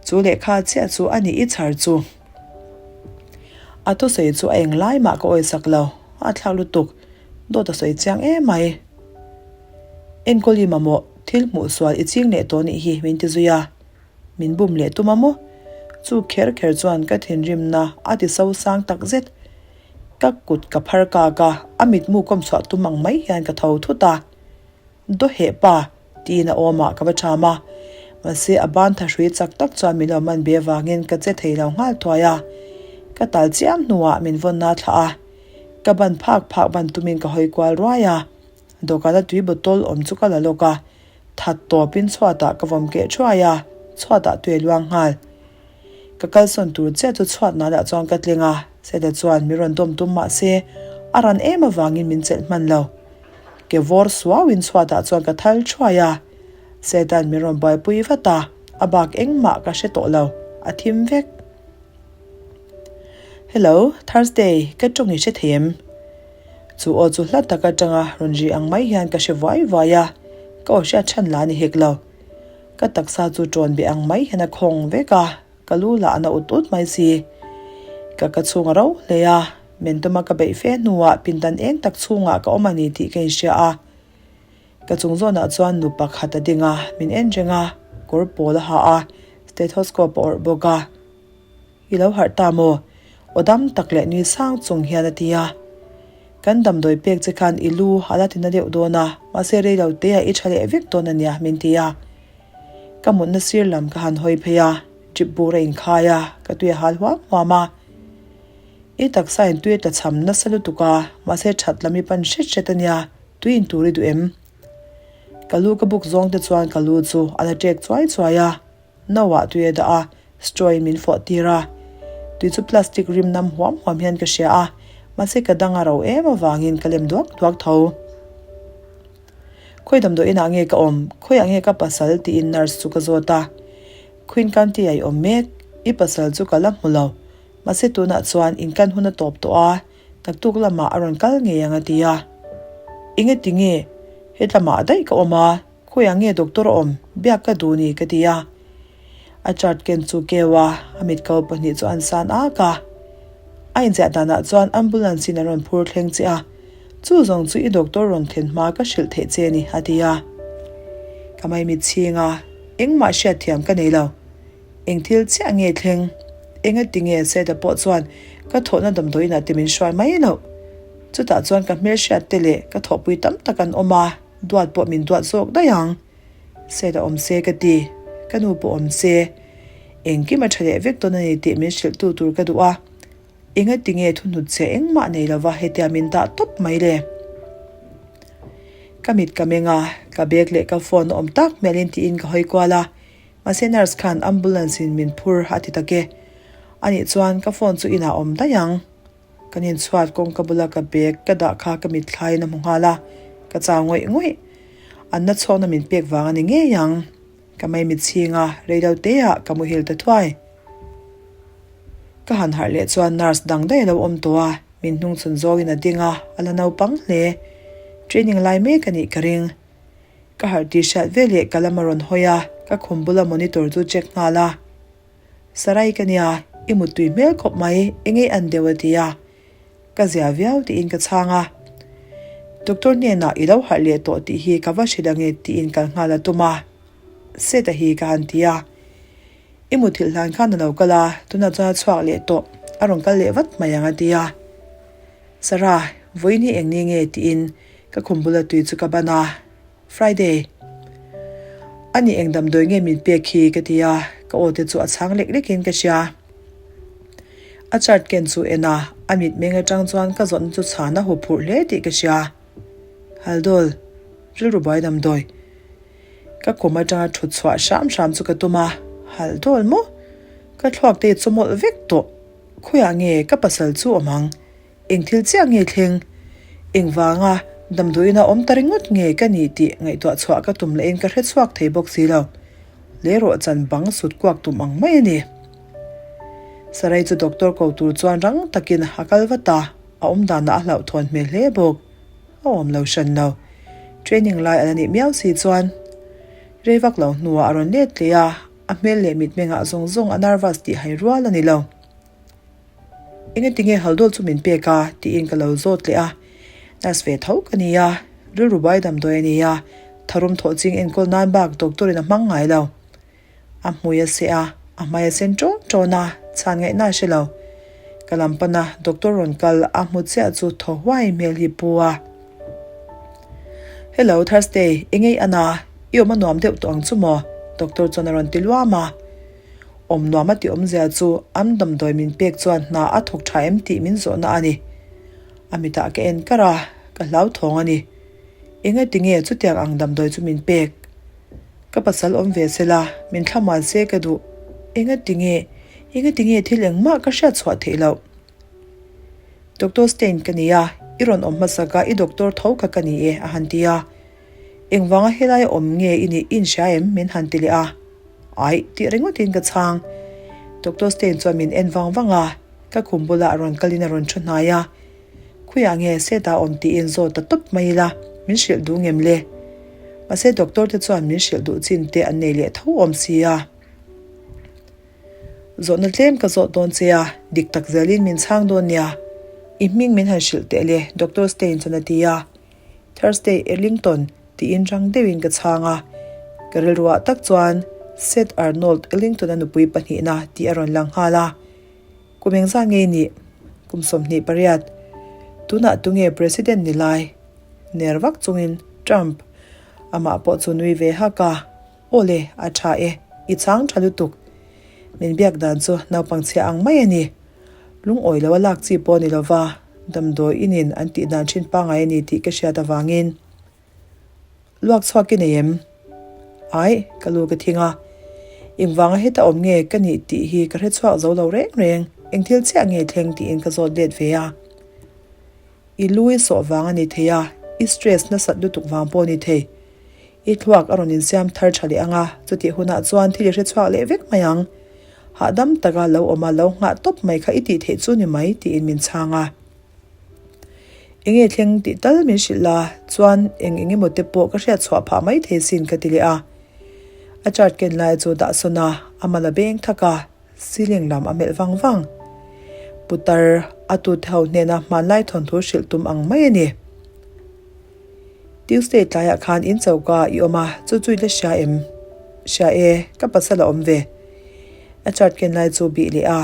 Chu lehkha chiah chu a ni i chhar chu. A thusawi chu a englai mah ka awisak lo, a thlak lutuk, dawt a sawi chiang em mai. Enkawl i mamawh, thil hmuh sual i ching leh tawh nih hi min ti zui a. Min bum leh tum a maw? Chu kher kher chuan ka thinrimna a ti so sang tak zet. Ka kut ka phar kak a, a mitmu kawm chhuah tum ang mai hian ka tho thut a. Dawheh pa! tiin a awmah ka va ṭham a. Mahse a ban thahrui chak tak chuan min lo man ve avangin ka che thei lo nghal thuai a. Ka tal chiam hnuah min vawnna thlah a. Ka ban phak phak ban tumin ka hawi kual ruai a. Dawhkana tui bottle awm chu ka la lawk a. That tawpin chhuatah ka vawm keh thuai a, chhuatah tui a luang nghal. Ka kalsawn tur chiah chu chhuat nâlah chuan ka tling a, Seta chuan min rawn dawm tum mah se, a ran em avangin min chelh hman lo. Ke vawr suauin chhuatah chuan ka thal thuai a, Seta'n min rawn buaipui vat a, a bak engmah ka hre tawh lo, a thim vek. Hello, Thursday, ka tawng i hre thei em? Chu aw chu hla tak atanga rawn ri ang mai hian ka hre vuai vuai a, ka aw hriat chhan lah a ni hek lo. Ka taksa chu ṭawn beh ang mai hian a khawng vek a, ka lu lah a na ut ut mai si. Ka ka chhung a ro hle a, men tuma ka beih fe hnuah pindan eng tak chhungah ka awm a ni tih ka inhria a. Ka chung zawnah chuan nu pakhat a ding a, min en reng a, kawr pawl a ha a, stethoscope a awrh bawk a. I lo harh ta maw? Aw dam tak leh nui sang chung hian a ti a. Kan damdawi pek che khan i lu a la ti na deuh dawn a, mahse rei lo te ah i tha leh vek dawn a nia min ti a. Ka mutna sir lam ka han hawi phei a, drip bur a inkhai a, ka tui a hal huam huam a. I taksa in tui a tla cham nasa lutuk a, mahse that lam i pan hret hret a nia, tui in tur i duh em? Ka lu ka buk zawng te chuan ka lu chu a la ṭek chuai chuai a. No ah tui a dah a, straw in min fawh tir a. Tui chu plastic rim nam huam huam hian ka hria a, mahse ka dang a ro em avangin ka lem duak duak tho. Khawi damdawi inah nge ka awm? Khawiah nge ka pasal? tiin nurse chu ka zawt a. Queen County ah i awm mek, i pasal chu ka la hmu lo. Mahse tunah chuan in kan hun a tawp tawh a, naktuk lamah a rawn kal ngei ang a ti a. Engati nge hetlamah daih ka awm a? Khawiah nge doctor a awm? Biak ka duh ni ka ti a. A chart ken chu keu a, a mit ko pahnih chu an san ak a. A inziah danah chuan ambulance in an rawn phur thleng che a, chu zawng chu i doctor rawn thlen hma ka hrilh theih che ni a ti a. Ka maimit chhing a, engmah hriatthiam ka nei lo. Eng thil chiah nge thleng? Engati nge Seda pawh chuan ka thawhna damdawiinah te min hruai mai loh? Chutah chuan ka hmelhriat te leh ka thawhpui tam tak an awm a. Duat pawh min duat zawk daih ang. Sela awm se ka ti, ka nu pawh awm se. Engkim a tha leh vek dawn a ni tih min hrilh tu tur ka duh a. Engati nge thuhnut che engmah nei lova hetia min dah tawp mai le? Ka mit ka meng a, ka bag leh ka phone a awm tak hmelin tiin ka hawi kual a. Mahse nurse khan ambulance in min phur a ti tak e. Anih chuan ka phone chu inah awm daih ang. Kan inchhuat kawngka bula ka bag ka dah kha ka mitthlaiin a hmu nghal a, ka chau ngawih ngawih. An na chhawkna min pek vang a ni ngei ang. Ka maimit chhing a, rei lo te ah ka muhil ta thuai. Ka han harh leh chuan nurse dang daih a lo awm tawh a, min hnung chhun zawngin a ding a, a la naupang hle. Training lai mek a nih ka ring. Ka harh tih hriat veleh ka lam a rawn hawi a, ka khum bula monitor chu check nghal a. Sarai ka nia, i muttui hmel khawp mai, engei an deuh a ti a. Ka zia viau tiin ka chhang a. Doctor hnenah i lo harh leh tawh tih hi ka va hrilh ange tiin kal nghal a tum a. Seta hi ka han ti a. I muthilh hlan khan a lo kal a, tunah chuan a chhuak leh tawh, a rawn kal leh vat mai ang a ti a. Sarah, vawiin hi eng ni nge tiin ka khum bula tui chu ka ban a. Friday. A nih eng damdawi nge min pek hi ka ti a, ka aw te chu a chhang lek lek in ka hria. A chart ken chu en a, a mitmeng atang chuan ka zawhna chu chhan a huphurh hle tih ka hria. Haldol, rilru buai damdawi. Ka kum atanga thut chhuah hram hram chu ka tum a, Haldol maw? Ka thluak te chu mawlh vek tawh. Khawiah nge ka pasal chu awm ang? Eng thil chiah nge thleng? Engvanga damdawiin a awm ta ringawt nge ka ni tih ngaihtuah chhuah ka tum lahin ka hre chhuak thei bawk si lo. Leirawh chan bang sut kuak tum ang mai a ni. Sarai chu doctor ko tur chuan rang takin a kal vat a, a awm danah a hlauhthawn hmel hle bawk. A awm lo hran lo. Training lai a la nih miau si chuan rei vak lo hnuah a rawn let leh a. A hmel leh mitmengah zawng zawng a nervous tih hai rual a ni lo. Engatinge Haldol chu min pek a? tiin ka lo zawt leh a. Nurse ve tho ka ni a, rilru buai damdawi a ni a, tharum thawh ching enkawl nan bak doctor in a hmang ngai lo. A hmui a seh a, a hmai a sen ṭawn ṭawn a, chhan ngaihna a hre lo. Ka lam pan a, doctor rawn kal a hmu chiah chu thaw huai hmel hi pu a. Hello Thursday, i ngei an a, i awm a nuam deuh tawh ang chu maw? Doctor chuan a rawn ti luam a. Awm nuam a ti awmzia chu an damdawi min pek chuan hna a thawk tha em tih min zawhna a ni. A mitah ka en kar a, ka hlauthawng a ni. Engati nge chutiang ang damdawi chu min pek? Ka pasal awm ve se la, min thlamuan se ka duh. Engati nge, engati nge thil engmah ka hriat chhuah theih loh? Doctor Stein ka ni a, i rawn awm hmasak a, i doctor tho kha ka ni e, a han ti a. Engvanga helai a awm nge i nih i inhria em? min han ti leh a. Aih, tih ringawtin ka chhang. Doctor Stein chuan min en vang vang a, ka khum bulah a rawn kalin a rawn thu hnai a. Khuiah nge Seta awm tiin zawt ta tawp mai ila, min hrilh duh ngem le? Mahse doctor te chuan min hrilh duh chin te an nei leh tho awm si a. Zawhna tlem ka zawt dawn che a, dik tak zelin min chhang dawn nia. I hming min han hrilh teh le, Doctor Stein chuan a ti a. Thursday Ellington tiin rang deuhin ka chhang a. Ka rilruah tak chuan Seth Arnold Ellington-a nupui pahnihna tih a rawn lang nghal a. Kum engzah nge nih? Kum 28. Tunah tunge President ni lai? Ner vak chungin Trump amah pawh chu nui ve hak a, Aw le, a tha e, i chhang tha lutuk. Min biak dan chu naupang chhia ang mai a ni. Lungawi lo a lak chi pawh a ni lova, damdawi inin an tih dan thin pangai a ni tih ka hriat avangin. Luak chhuak i nei em? Ai, ka lu ka thing a. Engvanga heta awm nge ka nih tih hi ka hre chhuak zo lo reng reng, eng thil chiah nge thleng tiin ka zawt let ve a. I lu i sawh vang a ni thei a, i stress nasat lutuk vang pawh a ni thei. I thluak a rawn insiam thar tha leh ang a, chutih hunah chuan thil i hre chhuak leh vek mai ang. Hahdam taka lo awm a, lo nghah tawp mai kha i tih theih chu ni mai tiin min chhang a. Enge thleng tih tal min hrilh la, chuan eng eng emaw te pawh ka hriat chhuah phah mai thei sin ka ti leh a. A chart ken lai chu dah sawn a, a mal a beng thak a, ceiling lam a melh vang vang. Putar a tute ho hnena hmanlai thawnthu hrilh tum ang mai a ni. Tuesday tlaiah khan in choka i awm a, chu chu i la hria em? Hria e, ka pasal a awm ve. A chart ken lai chu bih leh a,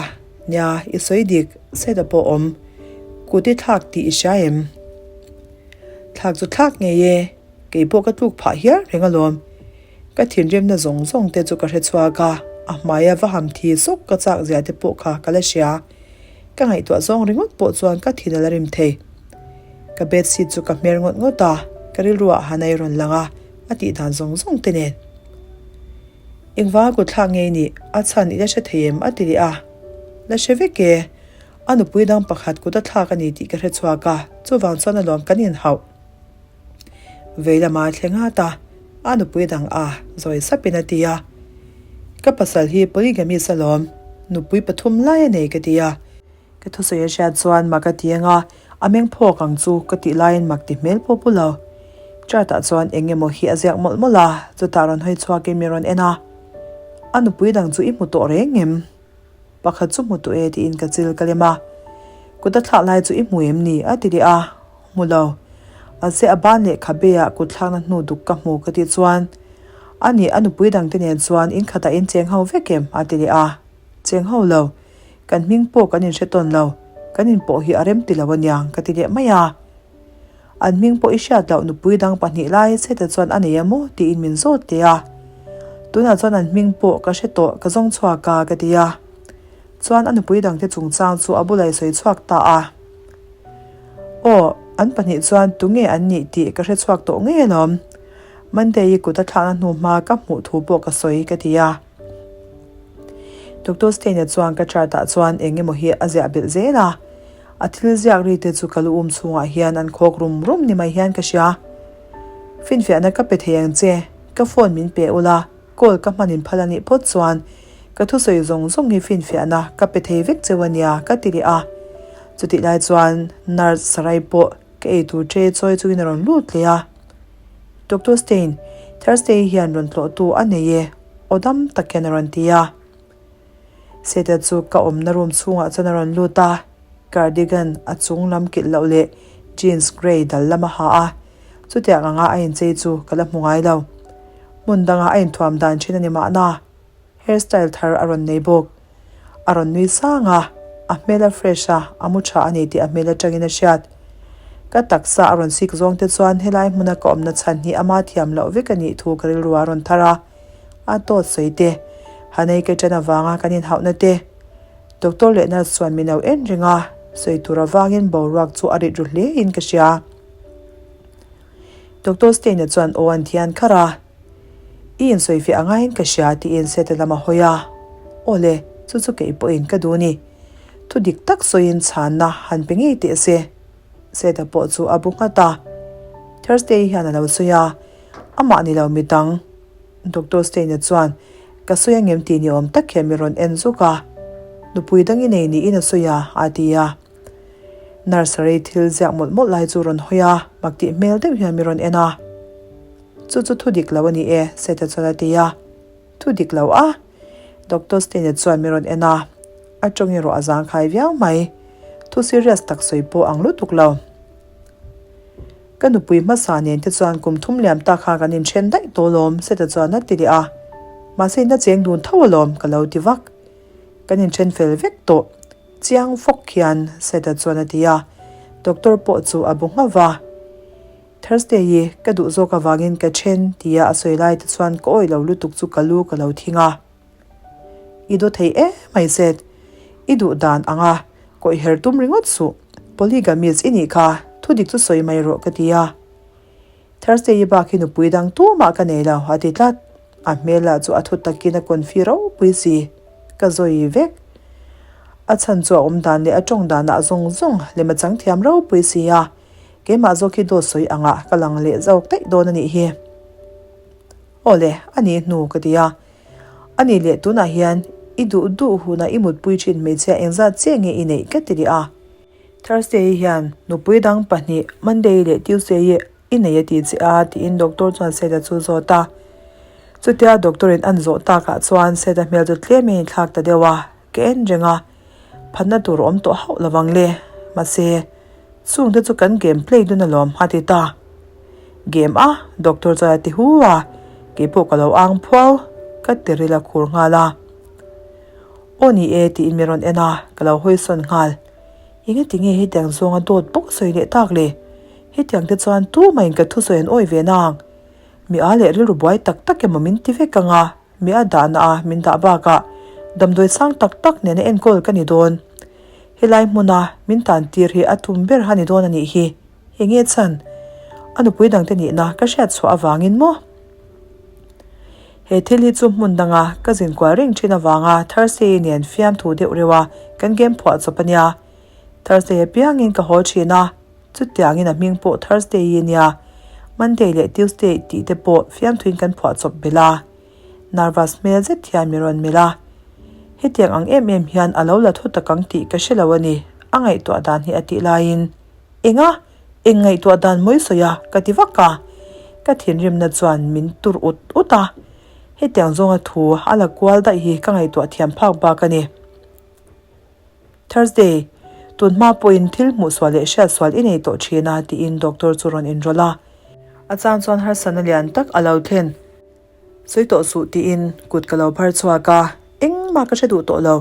Nia, i sawi dik, Seta pawh awm. Kut i thlak tih i hria em? Thlak chu thlak ngei e, kei pawh ka tluk phah hial reng alawm. Ka thinrimna zawng zawng te chu ka hre chhuak a, a hmaia va ham thi sawk ka chak zia te pawh kha ka la hria. Ka ngaihtuah zawng ringawt pawh chuan ka thin a la rim thei. Ka bed sheet chu ka hmer ngawt ngawt a, ka rilruah han a i rawn lang a, a tih dan zawng zawng te nen. Engvanga kut thlak ngei nih, a chhan i la hre thei em? a ti leh a. La hre vek e, a nupui dang pakhat kut a thlak a ni tih ka hre chhuak a, chuvang chuan alawm kan inhauh. Vei lama thleng at a, a nupui dang a, zawi sapin a ti a. Ka pasal hi polygamist alawm, nupui pathum lai a nei ka ti a. Ka thusawi a hriat chuan mak a ti ang a, a meng phawk ang chu ka tih laiin mak ti hmel pawh pu lo. Chart ah chuan eng emaw hi a ziak mawlh mawlh a, chutah rawn hawi chhuakin mi rawn en a. A nupui dang chu i hmu tawh reng em? Pakhat chu hmu tawh e tiin ka chil ka lem a. Kut a thlak lai chu i hmu em ni? a ti leh a. Hmu lo. Mahse a ban leh khabe ah kut thlakna hnu duk ka hmu ka tih chuan, A nih a nupui dangte nen chuan in khatah in cheng ho vek em? a ti leh a. Cheng ho lo. Kan hming pawh kan inhre tawn lo. Kan inpawh hi a rem ti lo aniang ka ti leh mai a. An hming pawh i hriat loh nupui dang pahnih lai chhete chuan a nei emaw tiin min zawt teh a. Tunah chuan an hming pawh ka hre tawh ka zawng chhuak a ka ti a. Chuan a nupui dangte chungchang chu a bulah i sawi chhuak ta a. Aw, an pahnih chuan tunge an nih tih ka hre chhuak tawh ngei alawm. Monday-i kut a thlakna hnu hma ka hmuh thu pawh ka sawi ka ti a. Doctor Stein-a chuan ka chart-ah chuan eng emaw hi a ziah belh zel a. A thil ziak ri te chu ka lu um chhungah hian an khawk rum rum ni mai hian ka hria. Finfiahna ka pe thei ang che, ka phone min pe ula, call ka hman in phal a nih phawt chuan ka thusawi zawng zawng hi finfiahna ka pe thei vek cheu a nia ka ti leh a. Chutih lai chuan nurse Sarai pawh ka ei tur che chawi chungin a rawn lut leh a. Doctor Stein, Thursday hian rawn tlawhtu a nei e. Aw dam tak hian a rawn ti a. Seta chu ka awmna room chhungah chuan a rawn lut a, cardigan a chung lam kilh loh leh jeans grey dal lam a ha a, chutiang anga a inchei chu ka la hmu ngai lo. Hmun danga a inthuam dan thin a ni mahna, hairstyle thar a rawn nei bawk. A rawn nui sang a, a hmel a fresh a, a mu tha a ni tih a hmel atangin a hriat. Ka taksa a rawn sik zawng te chuan helai hmuna ka awmna chhan hi ama thiam loh vek a nih thu ka rilru a rawn thar a. A tawt sawi te, Hanei ka ṭan avanga kan inhauhna te, Doctor leh nurse chuan min lo en reng a, sawi tur avangin boruak chu a rit ru hle in ka hria. Doctor Stein-a chuan aw an thian kharh a, I insawifiah a ngaiin ka hria tiin Seta lam a hawi a, Aw le, chu chu kei pawhin ka duh ni. Thu dik tak sawiin chhanna han pe ngei teh se. Seta pawh chu a bu nghat a. Thursday hian a lo sawi a, amah ni lo midang. Doctor Stein-a chuan, Ka sawi angem tih ni awm tak hian mi rawn en zuk a, nupui dang i nei niin a sawi a, a ti a. Nursery thil ziak mawlh mawlh lai chu rawn hawi a, mak tih hmel deuh hian mi rawn en a. Chu chu thu dik lo a ni e, Seta chuan a ti a. Thu dik lo a? Doctor Stein-a chuan mi rawn en a, a tawng erawh a zangkhai viau mai. Thu serious tak sawi pawh ang lutuk lo. Ka nupui hmasa nen te chuan kum thum liam tak kha kan inthen daih tawh alawm, Seta chuan a ti leh a. Mahse in a cheng dun tho alawm, ka lo ti vak. Kan inthen fel vek tawh. Chiang fawk hian Seta chuan a ti a. Doctor pawh chu a bu nghauh va. Thursday i ka duh zawk avangin ka then tia a sawi lai te chuan ka awih lo lutuk chu ka lu ka lo thing a. I daw thei em mai Seth, i duh dan anga kawih her tum ringawt suh, polygamist i nih kha, thu dik chu sawi mai rawh ka ti a. Thursday i bak hi nupui dang tumah ka nei lo a ti tlat, a hmel lah chu a thu takin a confi ropui si, ka zawi vek. A chhan chu a awm dan leh a tawng danah zawng zawng lem a chang thiam ropui si a, keimah zawk hi dawt sawi angah ka lang leh zawk daih dawn a nih hi. Aw le, a nih hnu ka ti a. A nih leh tunah hian i duh duh hunah i mutpui thin hmeichhia engzat chiah nge i neih ka ti leh a. Thursday hian nupui dang pahnih Monday leh Tuesday i nei a ti che a tiin doctor chuan Seta chu zawt a. Chutia doctor in an zawh takah chuan Seta hmel chu tlem a inthlak ta deuh a, ka en reng a, phatna tur a awm tawh hauh lo vang le. Mahse, chungte chu kan game play dun alawm a ti ta. Game a, doctor chuan a ti hu a, keipawh ka lo ang phuau, ka ti ril a khur nghal a. Aw ni e tiin mi rawn en a, ka lo hawi sawn nghal. Engati nge hetiang zawnga dawt bawk sawi leh tak le? Hetiang te chuan tumahin ka thusawi an awi ve nang. Mi a leh rilru buai tak tak emaw min ti vek ang a. Mi a dahna a min dah bakah damdawi sang tak tak nena enkawl ka ni dawn. Helai hmuna min tan tir hi a tum ber a ni dawn a nih hi. Enge chhan? A nupui dangte nihna ka hriat chhuah avangin maw? He thil hi chu hmun danga ka zin kual reng thin avanga Thursday nen fiamthu deuh reuh a kan game phuah chawp a nia. Thursday apiangin ka haw thin a, chutiangin a hming pawh Thursday-i a nia. Monday leh Tuesday tih te pawh fiamthuin kan phuah chawp belh a. Nervous hmel zet hian mi rawn melh a, Hetiang ang em em hian a lo la thu tak ang tih ka hre lo a ni, a ngaihtuah dan hi a tih laiin, Enga? Eng ngaihtuah dan mawi sawi a? ka ti vak a. Ka thinrimna chuan min tur ut ut a, hetiang zawnga thu a la kual daih hi ka ngaihtuah thiam phak bak a ni. Thursday, tun hma pawhin thil hmuh sual leh hriat sual i nei tawh thin a tiin doctor chu rawn inrawlh a. A chang chuan harsatna lian tak a lo thlen. Sawi tawh suh tiin kut ka lo phar chhuak a, engmah ka hre duh tawh lo.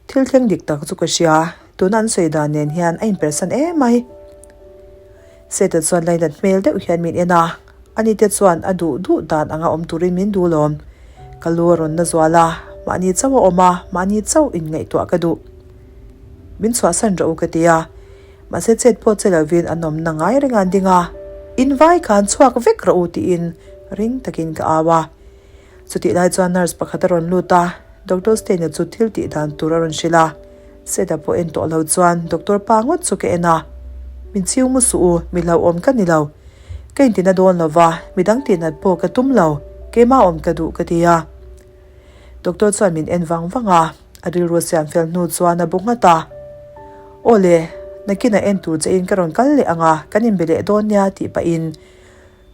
Thil thleng dik tak chu ka hria, tuna an sawi dan nen hian a inpersan em mai. Seta chuan lainat hmel deuh hian min en a, ani te chuan a duh duh dan anga awm turin min duh lawm. Ka lu a rawn na zual a, mahni chauh a awm a, mahni chauh inngaihtuah ka duh. Min chhuahsan rawh u ka ti a. Mahse chet pawh che lovin an awmna ngai reng a an ding a, In vai khan chhuak vek rawh u tiin ring takin ka au a. Chutih lai chuan nurse pakhat a rawn lut a, Doctor Stein-a chu thil tih dan tur a rawn hrilh a. Seta pawh en tawh lo chuan doctor pa ngawt chu ka en a, Min chiu mu suh u, mi hlauhawm ka ni lo. Ka intina dawn lo va, midang tihnat pawh ka tum lo, keimah awm ka duh ka ti a. Doctor chuan min en vang vang a, a rilru siam fel hnu chuan a bu nghat a. Aw le, nakinah en tur che in ka rawn kal leh ang a, kan inbe leh dawn nia tih pahin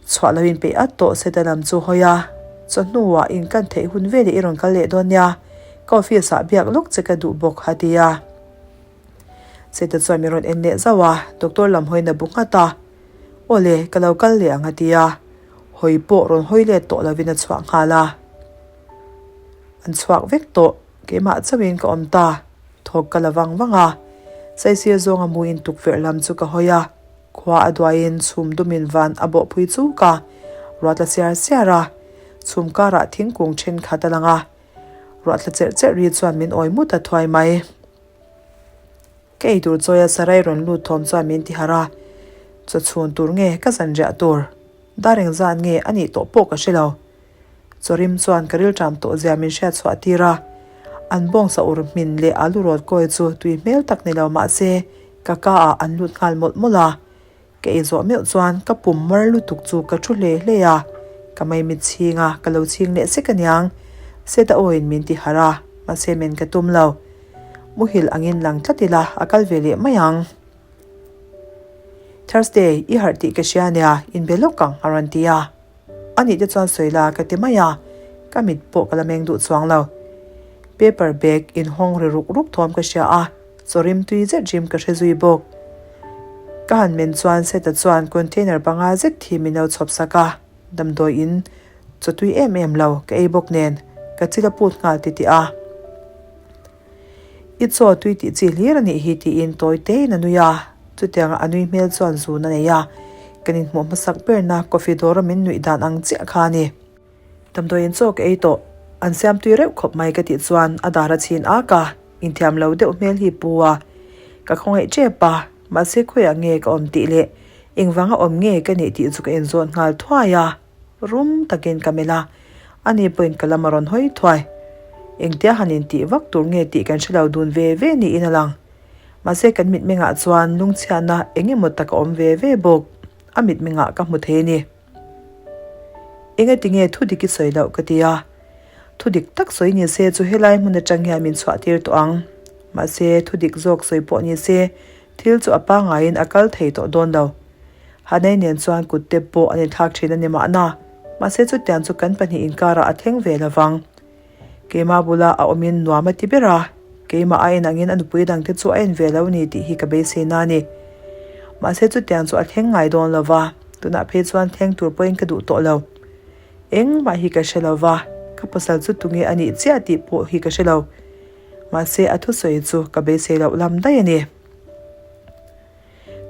chhuah lo inpeih at tawh Seta lam chu hawi a. Chawhnuah in kan theih hun veleh i rawn kal leh dawn nia, ka office ah biak lawk che ka duh bawk a ti a. Seta chuan min rawn en leh zauh a, doctor lam hawiin a bu nghat a. Aw le, ka lo kal leh ang a ti a. Hawi pawh rawn hawi let tawh lovin a chhuah nghal a. An chhuak vek tawh, keimah chauhin ka awm ta. Thawk ka la vang vang a. Saisir zawnga muin tukverh lam chu ka hawi a. Khua a duaiin chhum dumin van a bawh phui chuk a, ruah tla siar siar a. Chhum karah thingkung thenkhat a lang a. Ruah tla cherh cherh ri chuan min awi mut a thuai mai. Ka ei tur chawia sarai rawn lut thawm chuan min ti harh a, chaw chhun tur nge ka zan riah tur? Dar eng zan nge a nih tawh pawh ka hre lo. Chaw rim chuan ka rilṭam tawh zia min hriat chhuah tir a, an bawngsa ur hmin leh alu rawt kawi chu tui hmel tak ni lo mah se ka ka ah an lut nghal mawlh mawlh a. Ka ei zawh meuh chuan ka pum mar lutuk chu ka thu hle hle a, ka maimit chhing a, ka lo chhing leh sek aniang. Seta awiin min ti harh a, mahse men ka tum lo. Muhil angin lang tlat ila a kal ve leh mai ang. Thursday, i harh tih ka hria ania, inbe lawk ang a rawn ti a. A nih te chuan sawi la ka ti mai a, ka mit pawh ka la meng duh chuang lo. Paper bag inhawng ri ruk ruk thawm ka hria a, chaw rim tui zet rim ka hre zui bawk. Ka han men chuan Seta chuan container panga zet hi min lo chhawp sak a, damdawi in chaw tui em em lo ka ei bawk nen ka chil a put nghal titih a. I chaw tui tih chi hlir a nih hi tiin tawi tein a nui a, chutianga a nui hmel chuan zun a nei a, kan inhmuh hmasak berna coffee dawra min nuih dan ang chiah kha a ni. Damdawiin chaw ka ei tawh, an siam tui reuh khawp mai ka tih chuan a dar a chhin ak a, inthiam lo deuh hmel hi pu a, ka khawngaih tep a, mahse khawiah nge ka awm tih leh engvanga awm nge ka nih tih chu ka inzawn nghal thuai a. Rum takin ka melh a, ani pawhin ka lam a rawn hawi thuai. Engtia han intih vak tur nge tih kan hre lo dun ve ve niin a lang. Mahse kan mitmengah chuan lungchhiatna eng emaw tak a awm ve ve bawk. A mitmengah ka hmu thei a ni. Engati nge thu dik i sawi loh ka ti a. Thu dik tak sawi ni se chu helai hmun atang hian min chhuah tir tawh ang. Mahse thu dik zawk sawi pawh ni se thil chu a pangaiin a kal thei tawh dawn lo. Hanei nen chuan kut te pawh an inthlak thin a ni mahna, mahse chutiang chu kan pahnih inkarah a thleng ve lo vang. Keimah bula a awmin nuam a ti ber a, keimah a en angin a nupui dangte chu a en ve lo ni tih hi ka beiseina a ni. Mahse chutiang chu a thleng ngai dawn lo va, tunah phei chuan thleng tur pawhin ka duh tawh lo. Engmah hi ka hre lo va, ka pasal chu tunge a nih chiah tih pawh hi ka hre lo. Mahse a thusawi chu ka beisei loh lam daih a ni.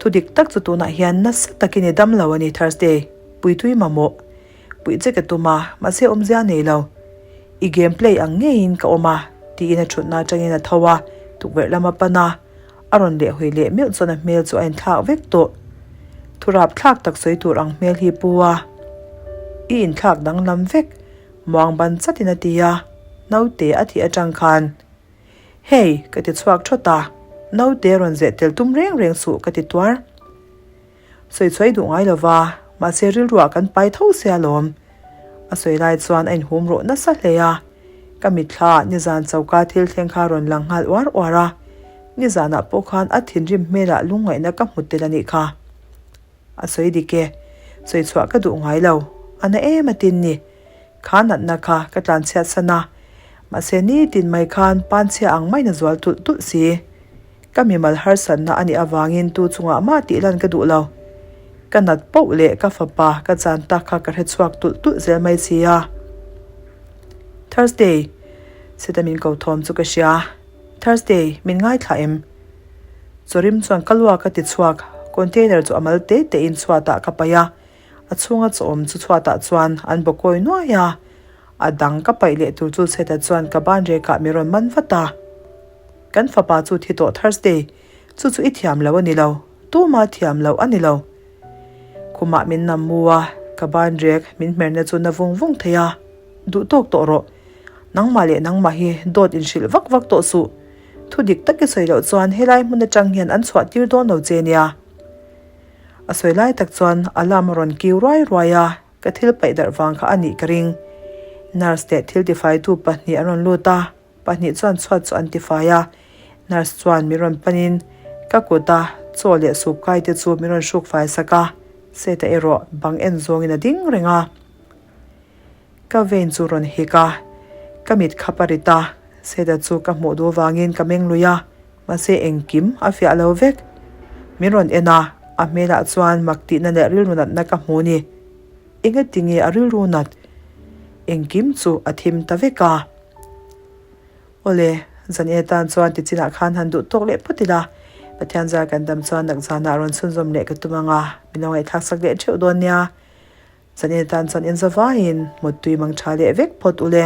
Thu dik tak chu tunah hian nasa takin i dam lo a ni Thursday, puitui mamawh. Puih che ka tum a, mahse awmzia nei lo. I game play ang ngeiin ka awm a, tiin a thutna atangin a tho a, tukverh lam a pan a. A rawn leh hawi leh meuh chuan a hmel chu a inthlak vek tawh. Thu rapthlak tak sawi tur ang hmel hi pu a. I inthlak danglam vek, muang ban chatin a ti a, naute a thih atang khan. Hey! ka ti chhuak thawt a, naute rawn zeh tel tum reng reng suh ka ti tuar. Sawi chhuai duh ngai lova, mahse rilruah kan pai tho sia lawm. A sawi lai chuan a inhum rawh nasa hle a, ka mitthla ah nizan choka thil thleng kha rawn lang nghal uar uar a, nizanah pawh khan a thinrim hmelah lungngaihna ka hmu tel a nih kha. A sawi dik e, sawi chhuah ka duh ngai lo, a na em a tin ni. Kha natna kha ka tlanchhiat san a, mahse nitin mai khan panchhia ang maiin a zual tulh tulh si. Ka mimal harsatna a nih avangin tu chungah mah tih lan ka duh lo. Ka nat poh leh ka fapa ka chan tak kha ka hre chhuak tulh tulh zel mai si a. Thursday, Sita min ko thawm chu ka hria. Thursday, min ngaithla em? Chawrim chuan ka luak a ti chhuak, container chu a mal te te in chhuatah ka paih a, a chhunga chaw awm chu chhuatah chuan an bawkawi nuai a, a dang ka paih leh tur chu Seta chuan ka ban rekah mi rawn man vat a. Kan fapa chu thi tawh Thursday, chu chu i thiam lo a ni lo, tuma thiam loh a ni lo. Khumah min nam mu a, ka ban rek min hmerna chu na vung vung thei a, duh tawk tawh rawh. Nangmah leh nangmah hi dawt inhrilh vak vak tawh suh. Thu dik tak i sawi loh chuan helai hmun atang hian an chhuah tir dawn lo che nia. A sawi lai tak chuan alarm a rawn kiu ruai ruai a, ka thil paih darh vang kha a nih ka ring. Nurse leh thil tifaitu pahnih an rawn lut a, pahnih chuan chhuat chu an tifai a. Nurse chuan min rawn panin ka kuta chaw leh soup kai te chu min rawn hruk fai sak a, Seta erawh bang en zawngin a ding reng a. Ka vein chu rawn hik a, ka mit khap a rit a, Seda chu ka hmuh duh vangin ka meng lui a, mahse engkim a fiah lo vek. Min rawn en a, a hmelah chuan mak tihna leh rilru natna ka hmu ni. Engati nge a rilru nat? Engkim chu a thim ta vek a. Awle, zan en atan chuan ti chinah khan han duh tawk leh phawt ila, Pathian zar kan dam chuan nak zanah rawn chhunzawm leh ka tum ang a, min lo ngaihthlak sak leh theuh dawn nia. Zan en atan chuan inzavaiin mutui mang tha leh vek phawt ule.